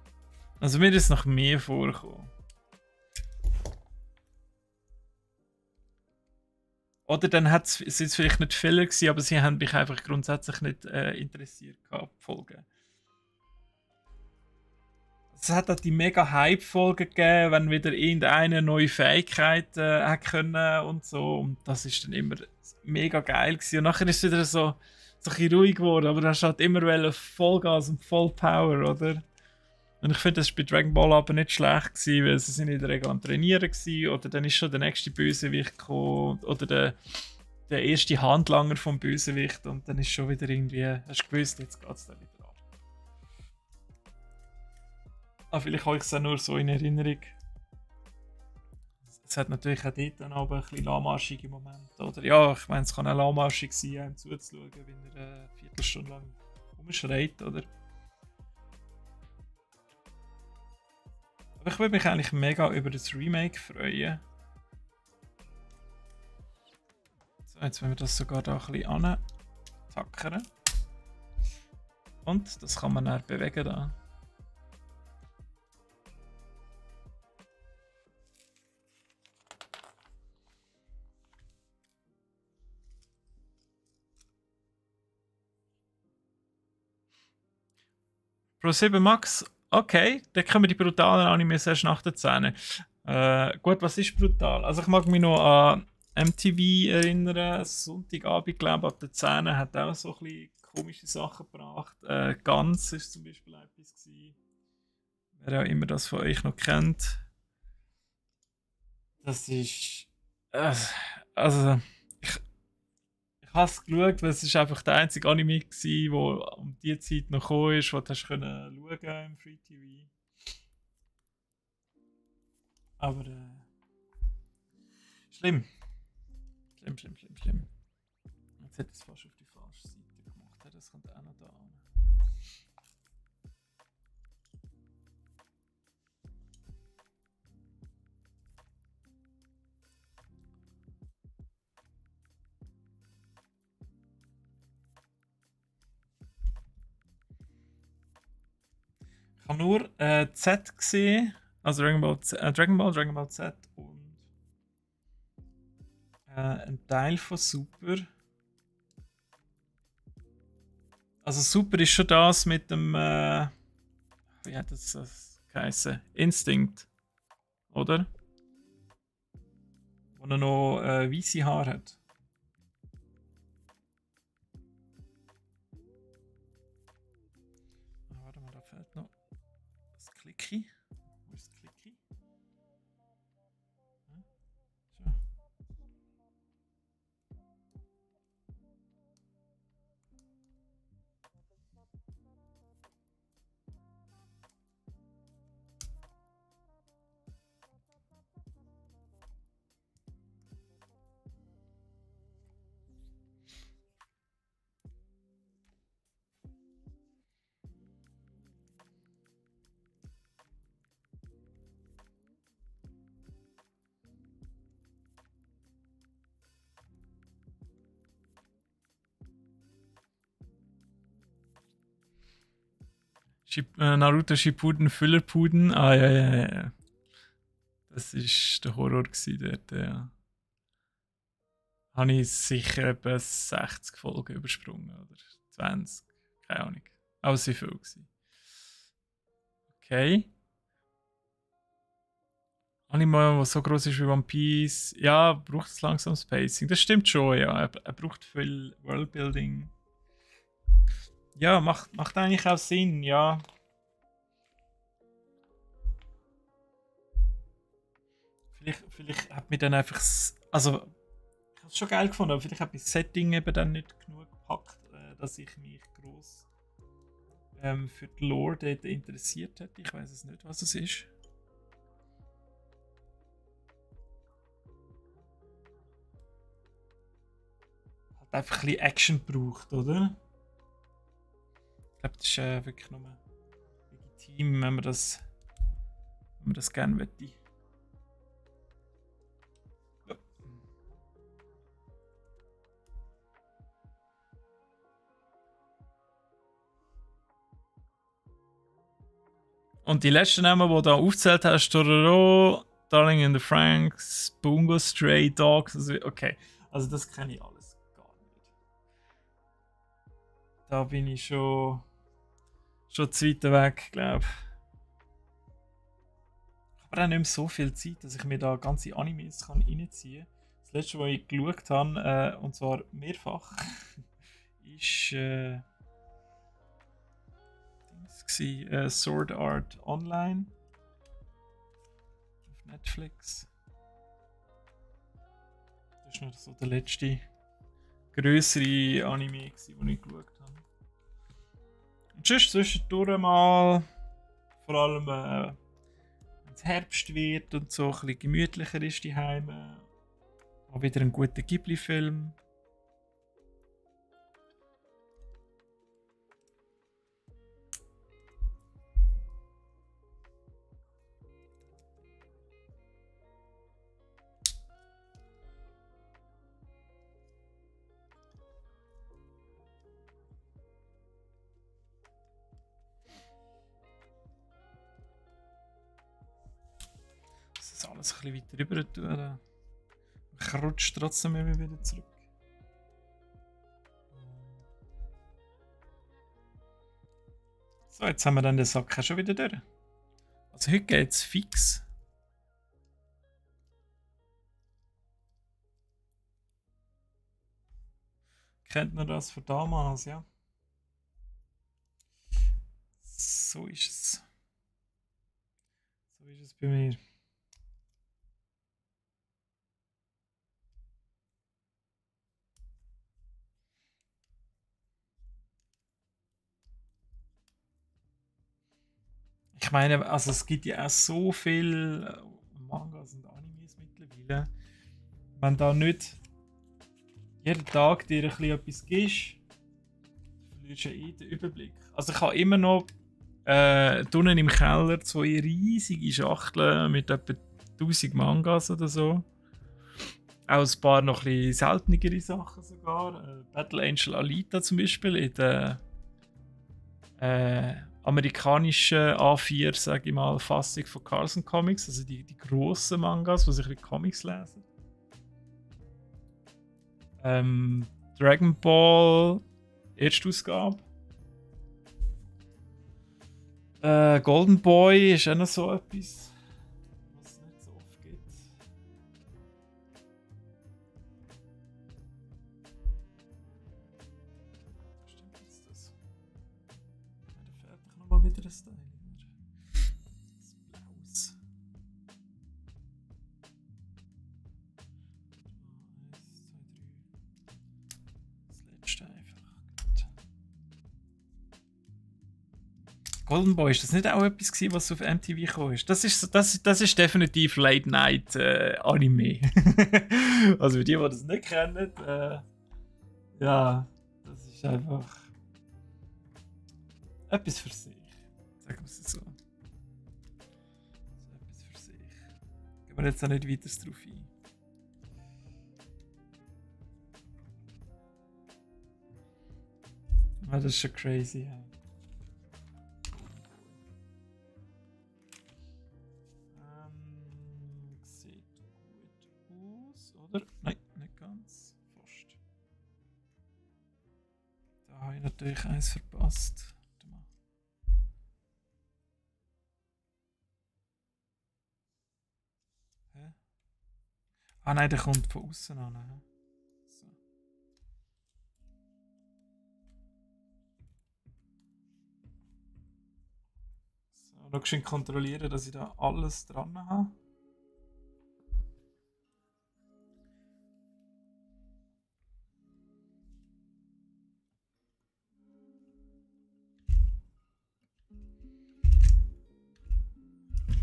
Also mir ist noch mehr vorgekommen. Oder dann sind es vielleicht nicht Filler gewesen, aber sie haben mich einfach grundsätzlich nicht interessiert gehabt, die Folgen. Es hat auch die mega Hype-Folgen gegeben, wenn wieder irgendeine neue Fähigkeit hat können und so. Und das ist dann immer mega geil gewesen. Und nachher ist es wieder so ein bisschen ruhig geworden, aber du hast halt immer Vollgas und Vollpower, oder? Und ich finde, das war bei Dragon Ball aber nicht schlecht gewesen, weil sie sind in der Regel am Trainieren gewesen, oder dann ist schon der nächste Bösewicht gekommen, oder der erste Handlanger vom Bösewicht und dann ist schon wieder irgendwie, hast du gewusst, jetzt geht es dann wieder ab. Aber vielleicht habe ich es auch nur so in Erinnerung. Es hat natürlich auch dort dann aber ein bisschen lahmarschige Momente, oder? Ja, ich meine, es kann auch lahmarschig sein, einem zuzuschauen, wie er eine Viertelstunde lang rumschreit, oder? Aber ich würde mich eigentlich mega über das Remake freuen. So, jetzt wollen wir das sogar da ein bisschen antackern. Und das kann man dann bewegen da. Pro 7 Max, okay, dann können wir die brutalen Animes erst nach der Szene. Gut, was ist brutal? Also ich mag mich noch an MTV erinnern, Sonntagabend, glaube ich, ab der 10 hat auch so ein bisschen komische Sachen gebracht. Ganz ist zum Beispiel etwas gewesen. Wer auch immer das von euch noch kennt. Das ist... also... Ich habe es geschaut, weil es ist einfach der einzige Anime war, der um die Zeit noch gekommen ist, wo du hast können schauen im Free TV. Aber schlimm. Schlimm. Jetzt hätte ich es fast auf die falsche Seite gemacht. Das kommt auch noch da an. Ich habe nur Z gesehen, also Dragon Ball Z und ein Teil von Super. Also Super ist schon das mit dem, wie hat das geheißen? Instinct, oder? Wo er noch weiße Haare hat. Warte mal, da fehlt noch das Clicky. Wo ist das Clicky? Ja, Naruto Shippuden Füllerpuden. Ah, ja. Das war der Horror dort, ja. Habe ich sicher etwa 60 Folgen übersprungen oder 20, keine Ahnung. Aber es waren viel gewesen. Okay. Anime, was so groß ist wie One Piece, ja, braucht es langsam Spacing. Das stimmt schon, ja. Er braucht viel Worldbuilding. Ja, macht eigentlich auch Sinn, ja. Vielleicht hat mich dann einfach. Also, ich habe es schon geil gefunden, aber vielleicht hat mich das Setting eben dann nicht genug gepackt, dass ich mich groß für die Lore dort interessiert hätte. Ich weiß es nicht, was es ist. Hat einfach ein bisschen Action gebraucht, oder? Ich glaube, das ist wirklich nur legitim, wenn man das gerne möchte. Ja. Und die letzten Namen, die du da aufgezählt hast, Tororo, Darling in the Franxx, Bungo, Stray Dogs, also, okay. Also das kenne ich alles gar nicht. Da bin ich schon zu weit weg, glaube ich. Aber auch nicht mehr so viel Zeit, dass ich mir da ganze Animes reinziehen kann. Das letzte, was ich geschaut habe, und zwar mehrfach, ist Sword Art Online auf Netflix. Das war noch so der letzte grössere Anime, den ich geschaut habe. Und sonst zwischendurch mal, vor allem wenn es Herbst wird und so ein bisschen gemütlicher ist die Heime, mal wieder einen guten Ghibli-Film. Alles ein bisschen weiter rüber tun. Ich rutsche trotzdem immer wieder zurück. So, jetzt haben wir dann den Sack auch schon wieder durch. Also heute geht es fix. Kennt ihr das von damals, ja? So ist es. So ist es bei mir. Ich meine, also es gibt ja auch so viel Mangas und Animes mittlerweile. Wenn da nicht jeden Tag dir ein bisschen etwas gibst, verlierst du ja eh den Überblick. Also ich habe immer noch unten im Keller 2 riesige Schachteln mit etwa 1000 Mangas oder so. Auch ein paar noch ein bisschen seltenere Sachen sogar. Battle Angel Alita zum Beispiel in der amerikanischen A4, sage ich mal, Fassung von Carlsen Comics, also die grossen Mangas, die sich wie Comics lesen. Dragon Ball, Erstausgabe. Golden Boy ist auch noch so etwas, was es nicht so oft gibt. Stimmt jetzt das? Ja, da fehlt doch nochmal wieder ein Teil. Das Blaus. 1, 2, 3. Das letzte einfach. Gut. Golden Boy, ist das nicht auch etwas gewesen, was auf MTV gekommen ist? Das ist definitiv Late Night Anime. Also für die das nicht kennen, ja, das ist einfach etwas für sich. Sagen wir es so. Etwas für sich. Gehen wir jetzt auch nicht weiter drauf ein. Ah, das ist schon crazy. Ja. habe natürlich eins verpasst. Hä? Ah nein, der kommt von außen an. So. So, noch schön kontrollieren, dass ich da alles dran habe.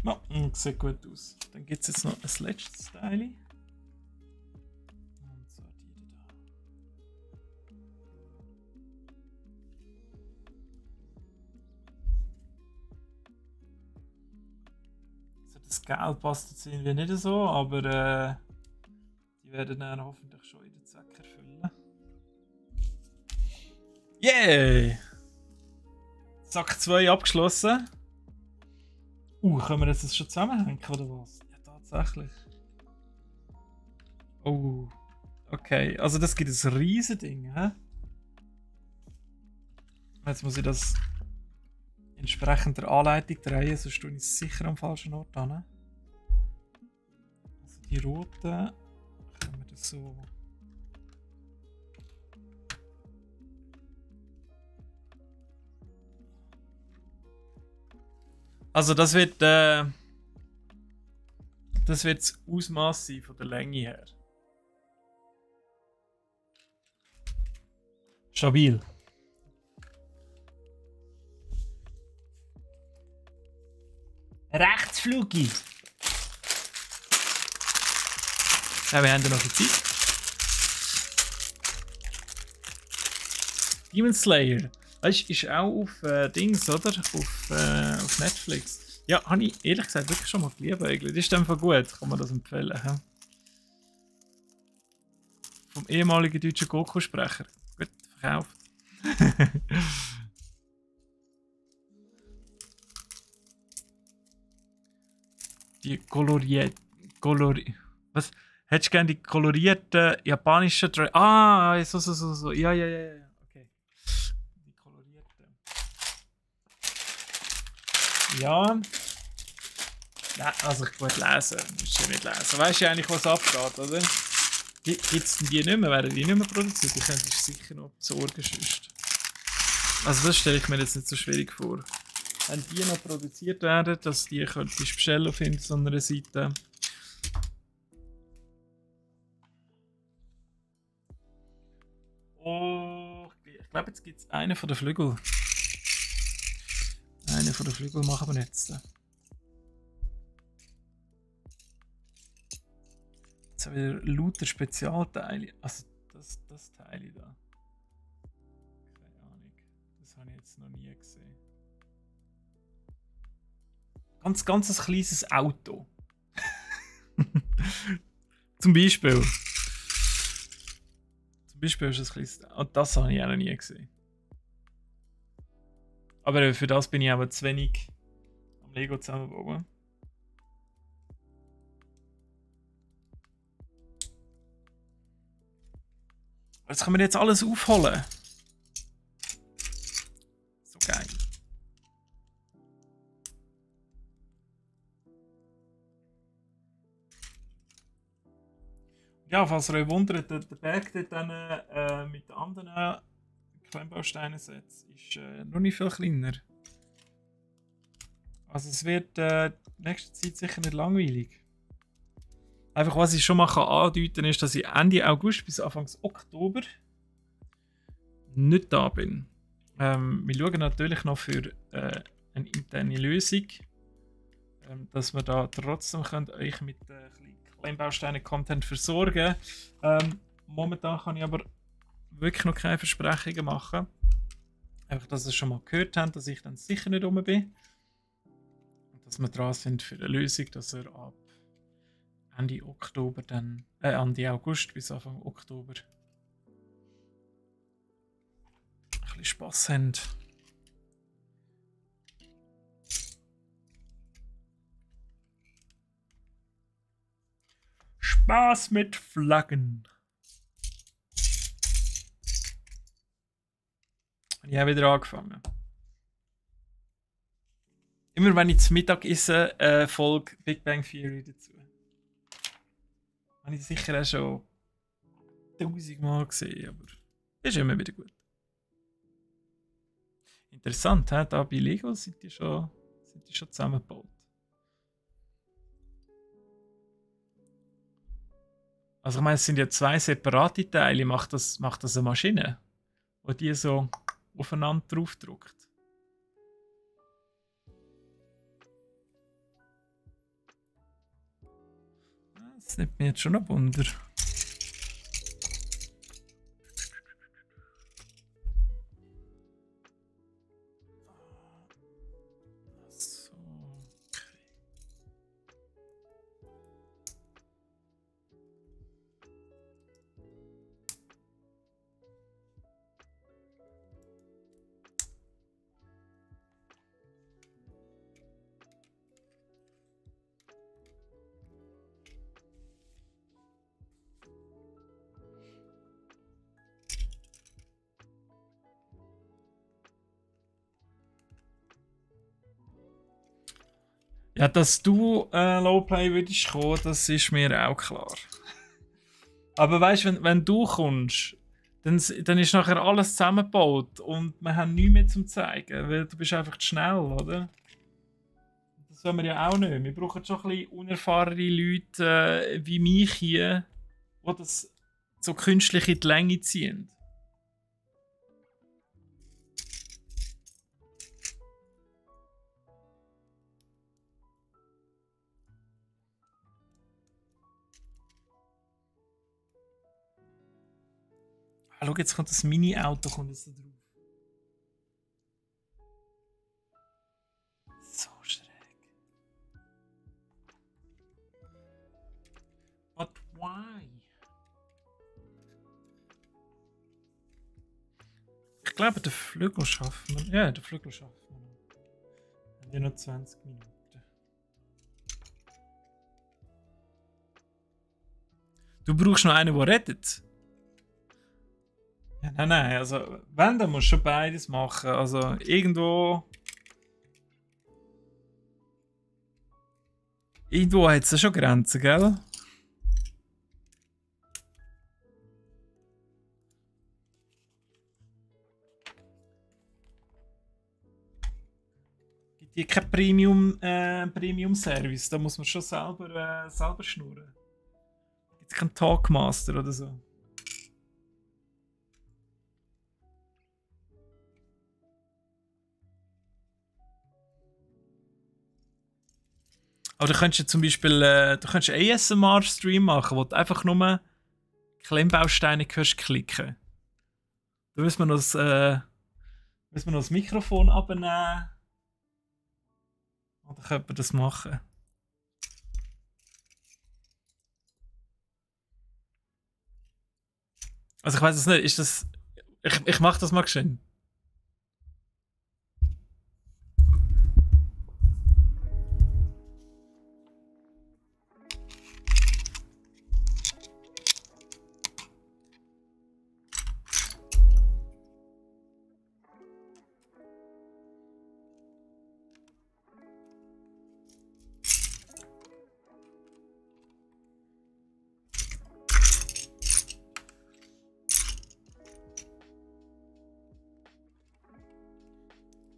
No, sieht gut aus. Dann gibt es jetzt noch ein letztes Teil. Und zwar die da. Also das Gelb passt jetzt irgendwie nicht so, aber die werden dann hoffentlich schon in den Zweck erfüllen. Yay! Sack 2 abgeschlossen. Können wir das schon zusammenhängen oder was? Ja, tatsächlich. Oh, okay. Also das gibt ein riesen Ding, hä? Jetzt muss ich das entsprechend der Anleitung drehen, sonst tue ich es sicher am falschen Ort an. Also die roten können wir das so. Also das wird das Ausmaß sein von der Länge her. Stabil. Rechtsflugi. Ja, wir haben ja noch eine Zeit. Demon Slayer. Weißt du, ist auch auf Dings, oder? Auf Netflix. Ja, habe ich ehrlich gesagt wirklich schon mal geliebt eigentlich. Das ist einfach gut, kann man das empfehlen. He? Vom ehemaligen deutschen Goku-Sprecher. Gut, verkauft. Die was? Hättest du gerne die kolorierten japanischen so. Ja. Okay. Die kolorierten. Ja. Ja, also gut lesen. Musst du nicht lesen. Weißt du eigentlich, was abgeht, oder? Gibt es die nicht mehr? Werden die nicht mehr produziert? Die könntest du sicher noch besorgen sonst. Also das stelle ich mir jetzt nicht so schwierig vor. Wenn die noch produziert werden, dass die könntest bestellen auf so einer Seite. Oh, ich glaube, jetzt gibt es einen von den Flügel. Einen von den Flügel machen wir jetzt. Jetzt haben wir lauter Spezialteile. Also das Teil da. Keine Ahnung. Das habe ich jetzt noch nie gesehen. Ganz ein kleines Auto. Zum Beispiel. Zum Beispiel ist das kleines. Und das habe ich auch noch nie gesehen. Aber für das bin ich aber zu wenig am Lego zusammenbauen. Das können wir jetzt alles aufholen. So geil. Ja, falls ihr euch wundert, der Berg dort dann, mit den anderen Klemmbausteinen-Sets ist noch nicht viel kleiner. Also es wird in nächster Zeit sicher nicht langweilig. Einfach was ich schon mal andeuten kann, ist, dass ich Ende August bis Anfang Oktober nicht da bin. Wir schauen natürlich noch für eine interne Lösung, dass wir da trotzdem könnt euch mit Kleinbausteinen-Content versorgen. Momentan kann ich aber wirklich noch keine Versprechungen machen. Einfach, dass ihr schon mal gehört habt, dass ich dann sicher nicht rum bin. Und dass wir dran sind für eine Lösung, dass ihr ab Ende Oktober dann, Ende August bis Anfang Oktober ein bisschen Spass habt. Spaß mit Flaggen. Ich habe wieder angefangen. Immer wenn ich zum Mittag esse, folge Big Bang Theory dazu. Habe ich sicher auch schon 1000-mal gesehen, aber ist immer wieder gut. Interessant, he? Da bei Lego sind die schon zusammengebaut. Also ich meine, es sind ja zwei separate Teile. Macht das eine Maschine, die die so aufeinander draufdrückt? Das nimmt mich jetzt schon ein Wunder. So, okay. Ja, dass du Lowplay würdest kommen, das ist mir auch klar. Aber weißt du, wenn du kommst, dann ist nachher alles zusammengebaut und wir haben nichts mehr zum zeigen, weil du bist einfach zu schnell, oder? Das wollen wir ja auch nicht. Wir brauchen schon ein bisschen unerfahrene Leute wie mich hier, die das so künstlich in die Länge ziehen. Ah, schau, jetzt kommt das Mini-Auto da drauf. So schräg. But why? Ich glaube, den Flügel schaffen wir. Ja, den Flügel schaffen wir noch. Wir haben ja noch 20 Minuten. Du brauchst noch einen, der rettet. Ja, nein, also wenn, dann musst du schon beides machen. Also irgendwo hat es ja schon Grenzen, gell? Gibt hier kein Premium-Service, da muss man schon selber schnurren. Gibt es keinen Talkmaster oder so? Aber du könntest ja zum Beispiel ASMR-Stream machen, wo du einfach nur Klemmbausteine klicken. Da müssen wir noch das Mikrofon abnehmen. Oder könnte man das machen? Also ich weiß es nicht, ist das... Ich mach das mal schön.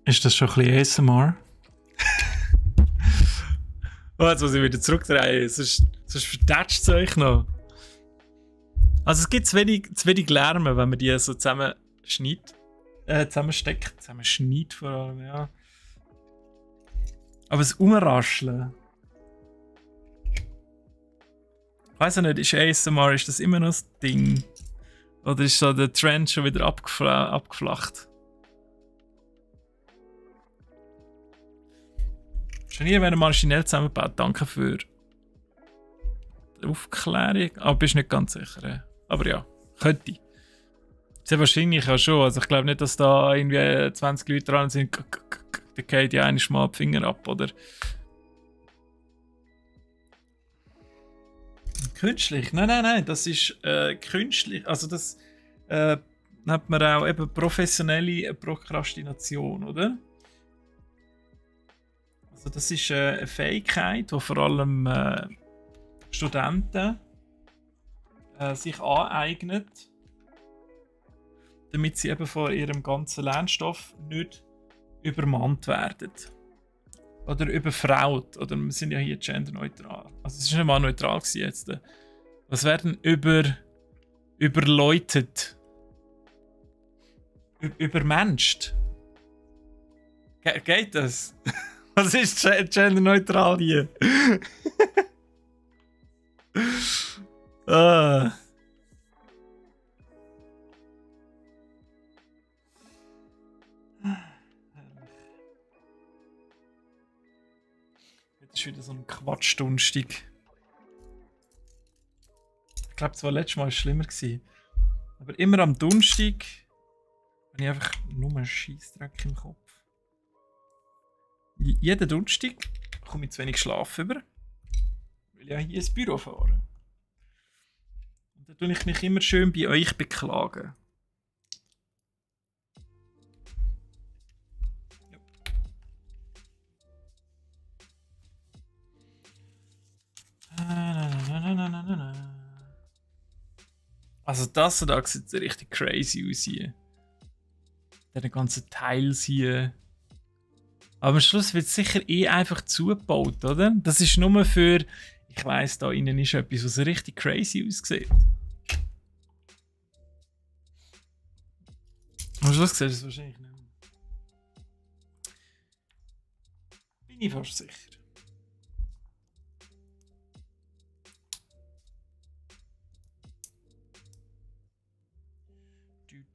Ist das schon ein bisschen ASMR? Oh, jetzt muss ich wieder zurückdrehen, sonst vertätscht es euch noch. Also es gibt zu wenig Lärm, wenn man die so zusammenschneidet. Zusammensteckt. Zusammenschneidet vor allem, ja. Aber das Umrascheln. Ich weiss ja nicht, ist ASMR, ist das immer noch das Ding? Oder ist so der Trend schon wieder abgeflacht? Schon hier werden maschinell zusammengebaut. Danke für die Aufklärung. Aber bist nicht ganz sicher. Aber ja, könnte. Sehr wahrscheinlich auch schon. Also ich glaube nicht, dass da irgendwie 20 Leute dran sind. Da geht ja eigentlich mal die Finger ab, oder? Künstlich? Nein. Das ist künstlich. Also das hat man auch eben professionelle Prokrastination, oder? Also das ist eine Fähigkeit, die vor allem Studenten sich aneignen, damit sie eben von ihrem ganzen Lernstoff nicht übermannt werden. Oder überfraut. Oder wir sind ja hier genderneutral. Also es ist nicht mal neutral gewesen jetzt. Was werden überläutet? Übermenscht? Geht das? Was ist genderneutral hier? Ah. Jetzt ist wieder so ein Quatschdunstig. Ich glaube, es war letztes Mal schlimmer gewesen. Aber immer am Dunstig habe ich einfach nur einen Scheissdreck im Kopf. Jeden Dunstig komme ich zu wenig Schlaf über. Weil ich ja hier ins Büro fahre. Und dann tue ich mich immer schön bei euch beklagen. Also das da sieht richtig crazy aus hier. Diese ganzen Teils hier. Aber am Schluss wird es sicher einfach zugebaut, oder? Das ist nur für... Ich weiss, da innen ist etwas, was richtig crazy aussieht. Am Schluss siehst du es wahrscheinlich nicht mehr. Bin ich fast sicher.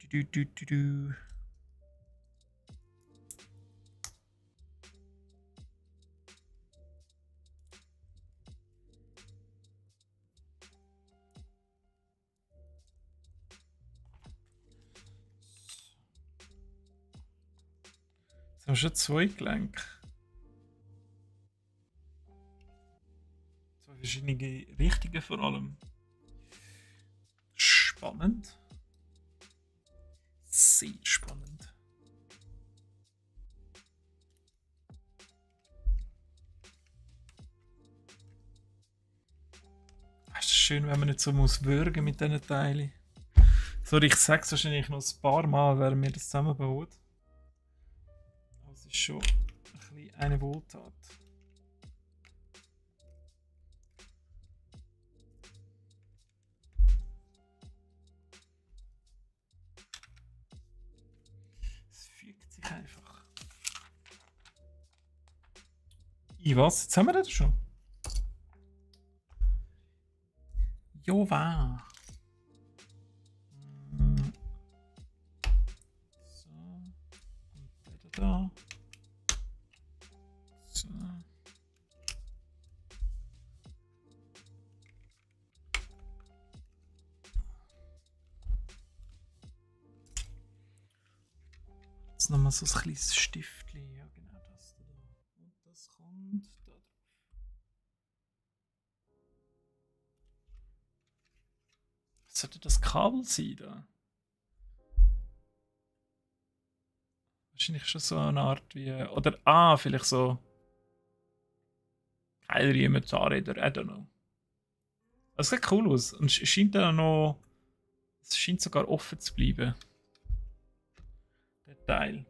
Du. Jetzt haben wir schon 2 Gelenke. 2 verschiedene Richtungen vor allem. Spannend. Sehr spannend. Es ist schön, wenn man nicht so muss würgen mit diesen Teilen. Sorry, ich sage es wahrscheinlich noch ein paar Mal, während wir das zusammenbauen. Aber es ist schon ein bisschen eine Wohltat. Es fügt sich einfach. Was? Jetzt haben wir das schon. Jo, war. So. Und da. So. Jetzt nochmal so ein kleines Stiftchen. Ja, genau das da. Und das kommt da drauf. Was sollte das Kabel sein da? Wahrscheinlich schon so eine Art wie. Oder vielleicht so. Keilriemen, Zahnräder, I don't know. Das sieht cool aus. Und es scheint dann noch. Es scheint sogar offen zu bleiben. Der Teil.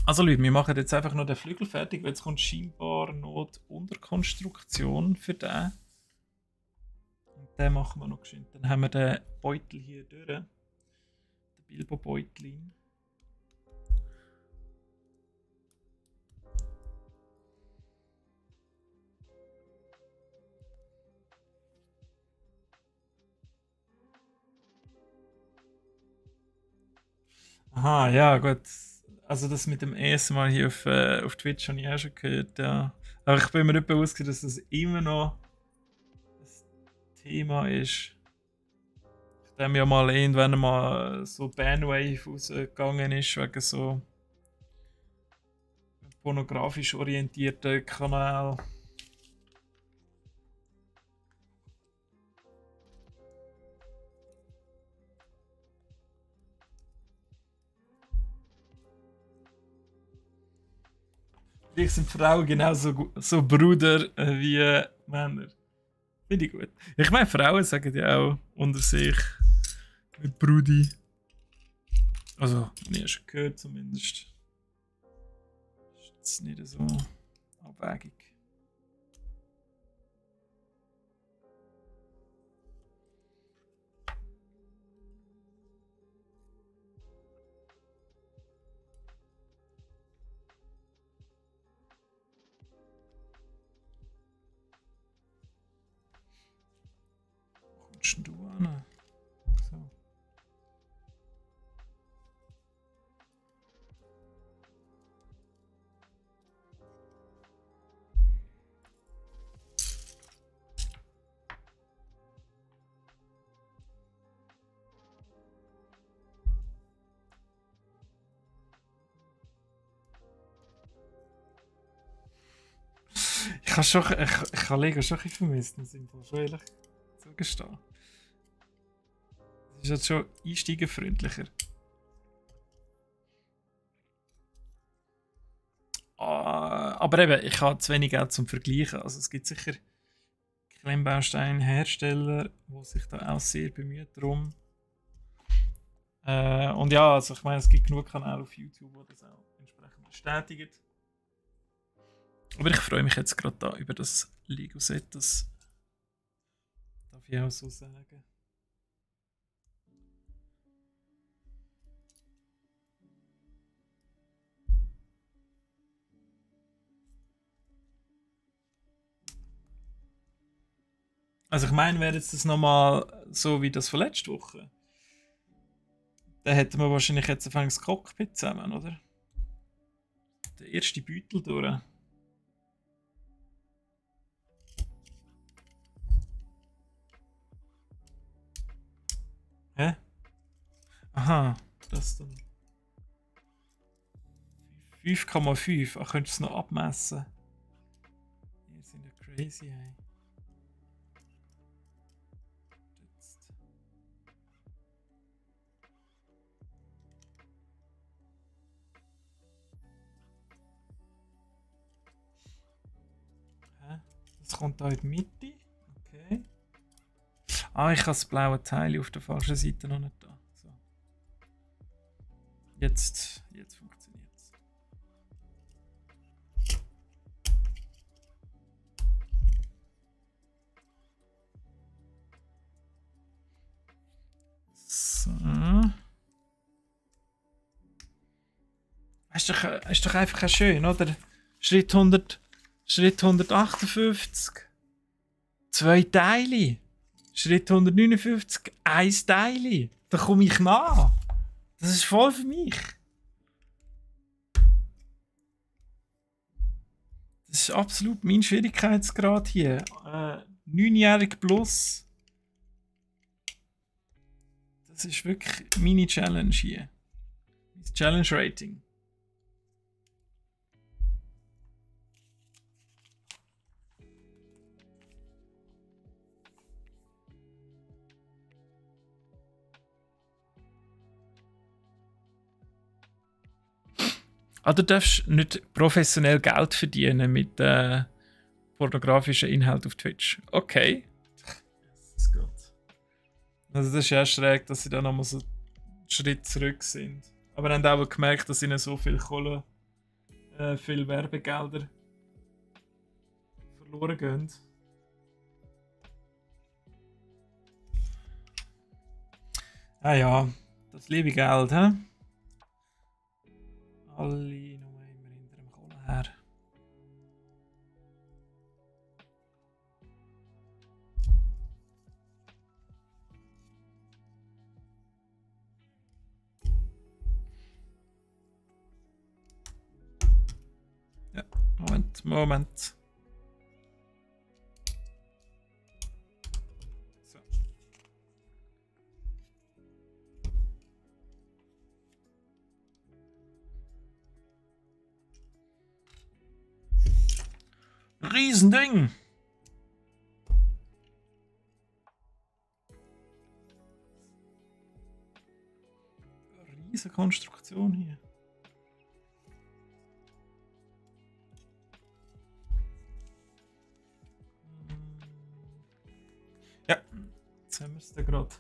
Also Leute, wir machen jetzt einfach noch den Flügel fertig, weil jetzt kommt scheinbar noch die Unterkonstruktion für den. Und den machen wir noch geschwind. Dann haben wir den Beutel hier durch. Den Bilbo-Beutel. Aha, ja, gut. Also das mit dem ersten Mal hier auf Twitch habe ich auch schon gehört, ja. Aber ich bin mir nicht bewusst, dass das immer noch ein Thema ist. Nachdem ja mal irgendwann mal so Bandwave rausgegangen ist, wegen so pornografisch orientierten Kanal. Vielleicht sind Frauen genauso so Brüder wie Männer. Finde ich gut. Ich meine, Frauen sagen ja auch unter sich mit Brudi. Also, nie schon gehört zumindest. Ist jetzt nicht so abwägig. Wo kommst denn du an? So. Ich habe Lego schon ein bisschen vermisst, muss ich im Fall schon ehrlich zugestehen. Es ist jetzt schon einsteigerfreundlicher. Aber eben, ich habe zu wenig Geld zum Vergleichen. Also es gibt sicher Klemmbausteinhersteller, die sich da auch sehr bemühen drum. Und ja, also ich meine, es gibt genug Kanäle auf YouTube, die das auch entsprechend bestätigen. Aber ich freue mich jetzt gerade da über das Lego-Set, das darf ich auch so sagen. Also ich meine, wäre jetzt das nochmal so wie das von letzter Woche, dann hätten wir wahrscheinlich jetzt anfangs das Cockpit zusammen, oder? Der erste Beutel durch. Hä? Aha, das dann. 5,5. Ach, könntest du es noch abmessen? Wir sind ja crazy, hey. Jetzt. Hä? Das kommt da in die Mitte. Okay. Ah, ich habe das blaue Teil auf der falschen Seite noch nicht da. So. Jetzt funktioniert es. So. Ist doch einfach schön, oder? Schritt 158. 2 Teile. Schritt 159. 1 Teile. Da komme ich nach. Das ist voll für mich. Das ist absolut mein Schwierigkeitsgrad hier. 9-jährig plus. Das ist wirklich meine Challenge hier. Mein Challenge Rating. Du darfst nicht professionell Geld verdienen mit pornografischen Inhalten auf Twitch. Okay. Jesus Gott. Also das ist ja schräg, dass sie da nochmal so einen Schritt zurück sind. Aber haben auch gemerkt, dass ihnen so viel Kohle, viel Werbegelder verloren gehen. Ja, das liebe Geld, hä? Alle noch immer hinter dem Kohle her. Ja, Moment. So. Riesending! Riesen Konstruktion hier. wir es denn gerade?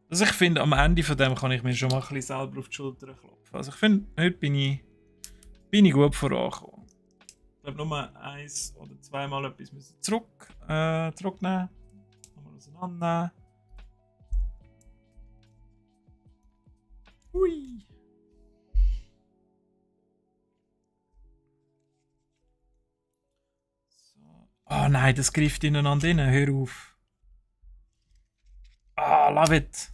Also ich finde, am Ende von dem kann ich mir schon mal ein bisschen selber auf die Schulter klopfen. Also ich finde, heute bin ich gut vorangekommen. Ich glaube, nur eins oder zweimal etwas müssen zurücknehmen. Nochmal auseinandernehmen. Hui. So. Oh nein, das greift ineinander rein. Hör auf. Ah, love it.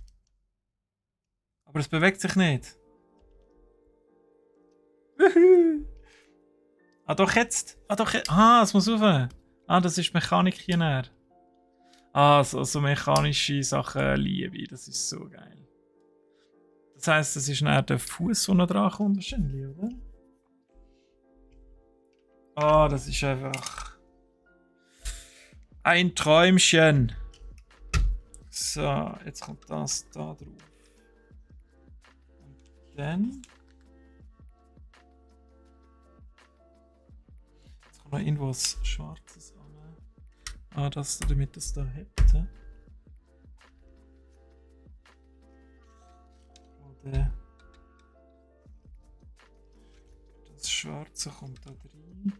Aber es bewegt sich nicht. Wuhu. Ah, doch jetzt. Ah, doch jetzt. Ah, es muss rauf. Ah, das ist Mechanik hier näher. Ah, so mechanische Sachen liebe ich. Das ist so geil. Das heisst, das ist näher der Fuß, der noch dran kommt, wahrscheinlich, oder? Ah, das ist einfach ein Träumchen. So, jetzt kommt das da drauf. Und dann. Jetzt kommt noch irgendwo was Schwarzes an. Ah, das, damit das da hebt. Oder. Das Schwarze kommt da rein.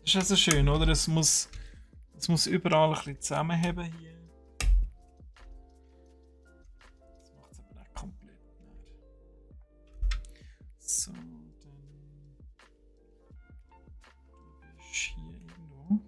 Das ist also schön, oder? Es muss überall ein bisschen zusammenheben hier. Das macht es aber nicht komplett. So, dann. Du bist hier irgendwo.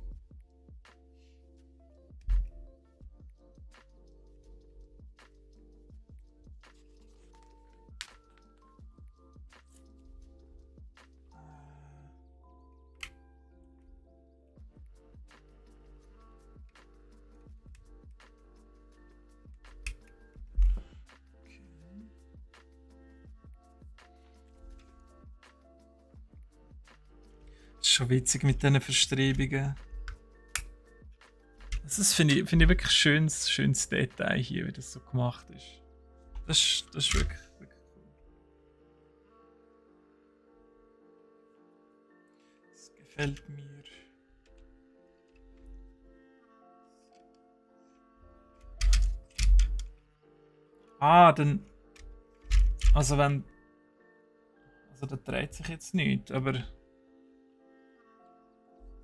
Das ist schon witzig mit diesen Verstrebungen. Das finde ich wirklich ein schönes Detail hier, wie das so gemacht ist. Das ist wirklich cool. Das gefällt mir. Ah, dann. Also wenn. Also da dreht sich jetzt nichts, aber.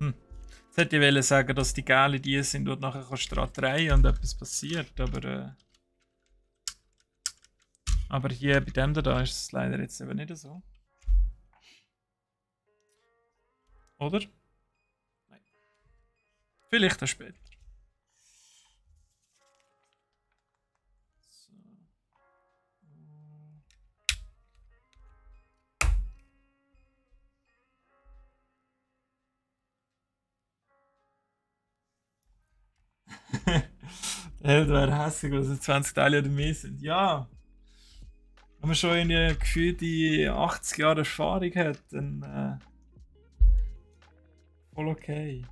Jetzt hätte ich sagen, dass die Gale die sind und nachher kannst du dran drehen und etwas passiert, aber hier bei dem da ist es leider jetzt eben nicht so. Oder? Nein. Vielleicht auch später. So. Der Held wäre hässlich, weil es 20 Teile oder mehr sind. Ja. Wenn man schon irgendwie gefühlt die 80 Jahre Erfahrung hat, dann voll okay.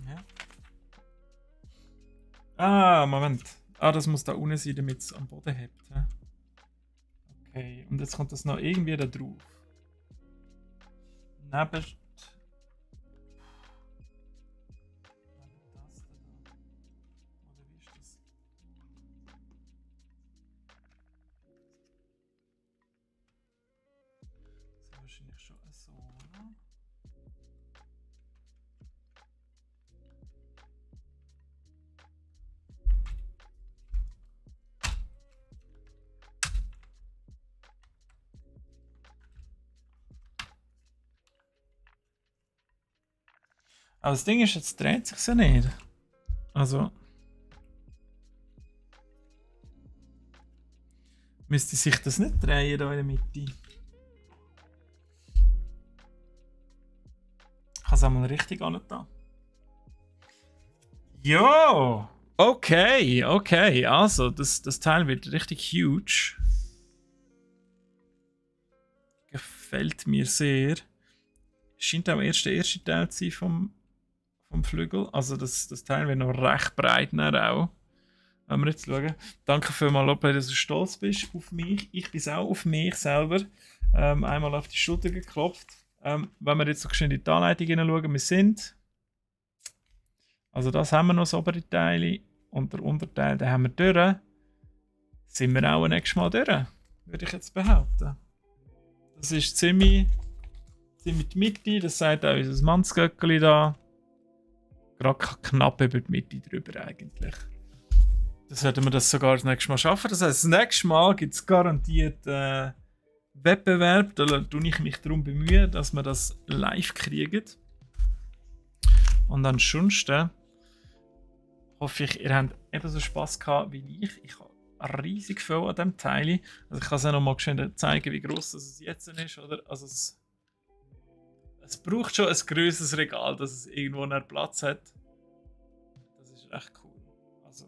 Ja. Ah, Moment. Ah, das muss da unten sein, damit es am Boden hebt. Ja? Okay, und jetzt kommt das noch irgendwie da drauf. Neben das da. Oder wie ist das? Das ist wahrscheinlich schon so, oder? Aber das Ding ist, jetzt dreht sich ja nicht. Also. Müsste sich das nicht drehen da in der Mitte? Ich kann es einmal richtig annehmen. Jo! Okay, also, das Teil wird richtig huge. gefällt mir sehr. Scheint auch erst der erste Teil zu sein vom Flügel. Also das Teil wird noch recht breit auch. Wenn wir jetzt schauen. Danke vielmals, Lope, dass du stolz bist auf mich. Ich bin auch auf mich selber. Einmal auf die Schulter geklopft. Wenn wir jetzt so schnell in die Anleitung hineinschauen, wir sind. Also das haben wir noch, das obere Teil. Und der Unterteil, den haben wir durch. Sind wir auch nächstes Mal durch, würde ich jetzt behaupten. Das ist ziemlich die Mitte, das sagt auch unser Mannsgöckeli da. Gerade knapp über die Mitte drüber eigentlich. Das sollten wir das sogar das nächste Mal schaffen. Das heisst, das nächste Mal gibt es garantiert Wettbewerb. Da tue ich mich darum bemühen, dass wir das live kriegen. Und ansonsten hoffe ich, ihr habt ebenso Spass gehabt wie ich. Ich habe riesig viel an diesem Teil. Also ich kann es auch noch mal schön zeigen, wie groß es jetzt ist. Oder? Also es braucht schon ein grösseres Regal, dass es irgendwo einen Platz hat. Das ist echt cool. Also.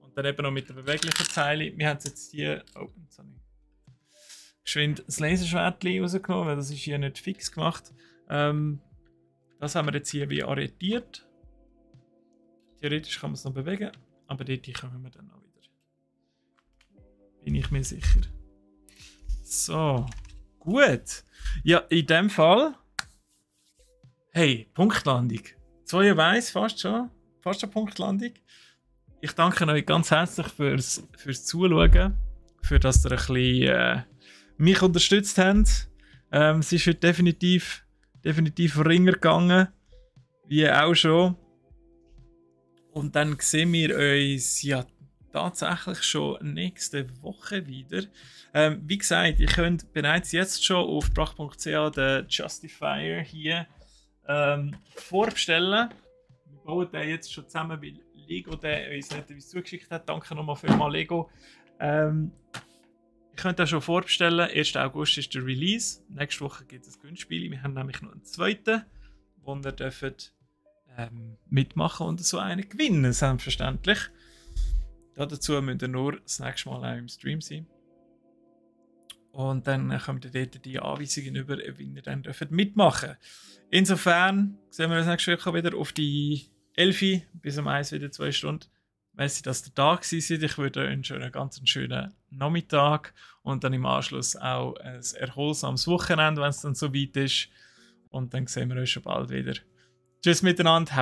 Und dann eben noch mit den beweglichen Teilen. Wir haben jetzt hier. Oh, jetzt habe ich geschwind das Laserschwert rausgenommen, weil das ist hier nicht fix gemacht. Das haben wir jetzt hier wie arretiert. Theoretisch kann man es noch bewegen, aber dort kommen wir dann noch wieder. Bin ich mir sicher. So, gut. Ja, in dem Fall. Hey, Punktlandung. 2 fast schon. Fast eine Punktlandung. Ich danke euch ganz herzlich fürs Zuschauen. Für dass ihr ein bisschen mich unterstützt habt. Es ist heute definitiv ringer gegangen. Wie auch schon. Und dann sehen wir uns ja tatsächlich schon nächste Woche wieder. Wie gesagt, ihr könnt bereits jetzt schon auf brach.ch den Justifier hier vorbestellen. Wir bauen den jetzt schon zusammen, weil Lego den uns netterweise zugeschickt hat. Danke nochmal vielmals, Lego. Ihr könnt das schon vorbestellen. 1. August ist der Release. Nächste Woche gibt es ein Gewinnspiel. Wir haben nämlich noch einen zweiten, wo ihr dürft mitmachen und so einen gewinnen, selbstverständlich. Dazu müsst ihr nur das nächste Mal auch im Stream sein. Und dann kommt ihr dort die Anweisungen über, wie ihr dann mitmachen dürft. Insofern sehen wir uns nächste Woche wieder auf die 11 bis um 1 wieder 2 Stunden. Merci, dass ihr da seid. Ich würde euch einen ganz schönen Nachmittag und dann im Anschluss auch ein erholsames Wochenende, wenn es dann so weit ist. Und dann sehen wir uns schon bald wieder. Tschüss miteinander.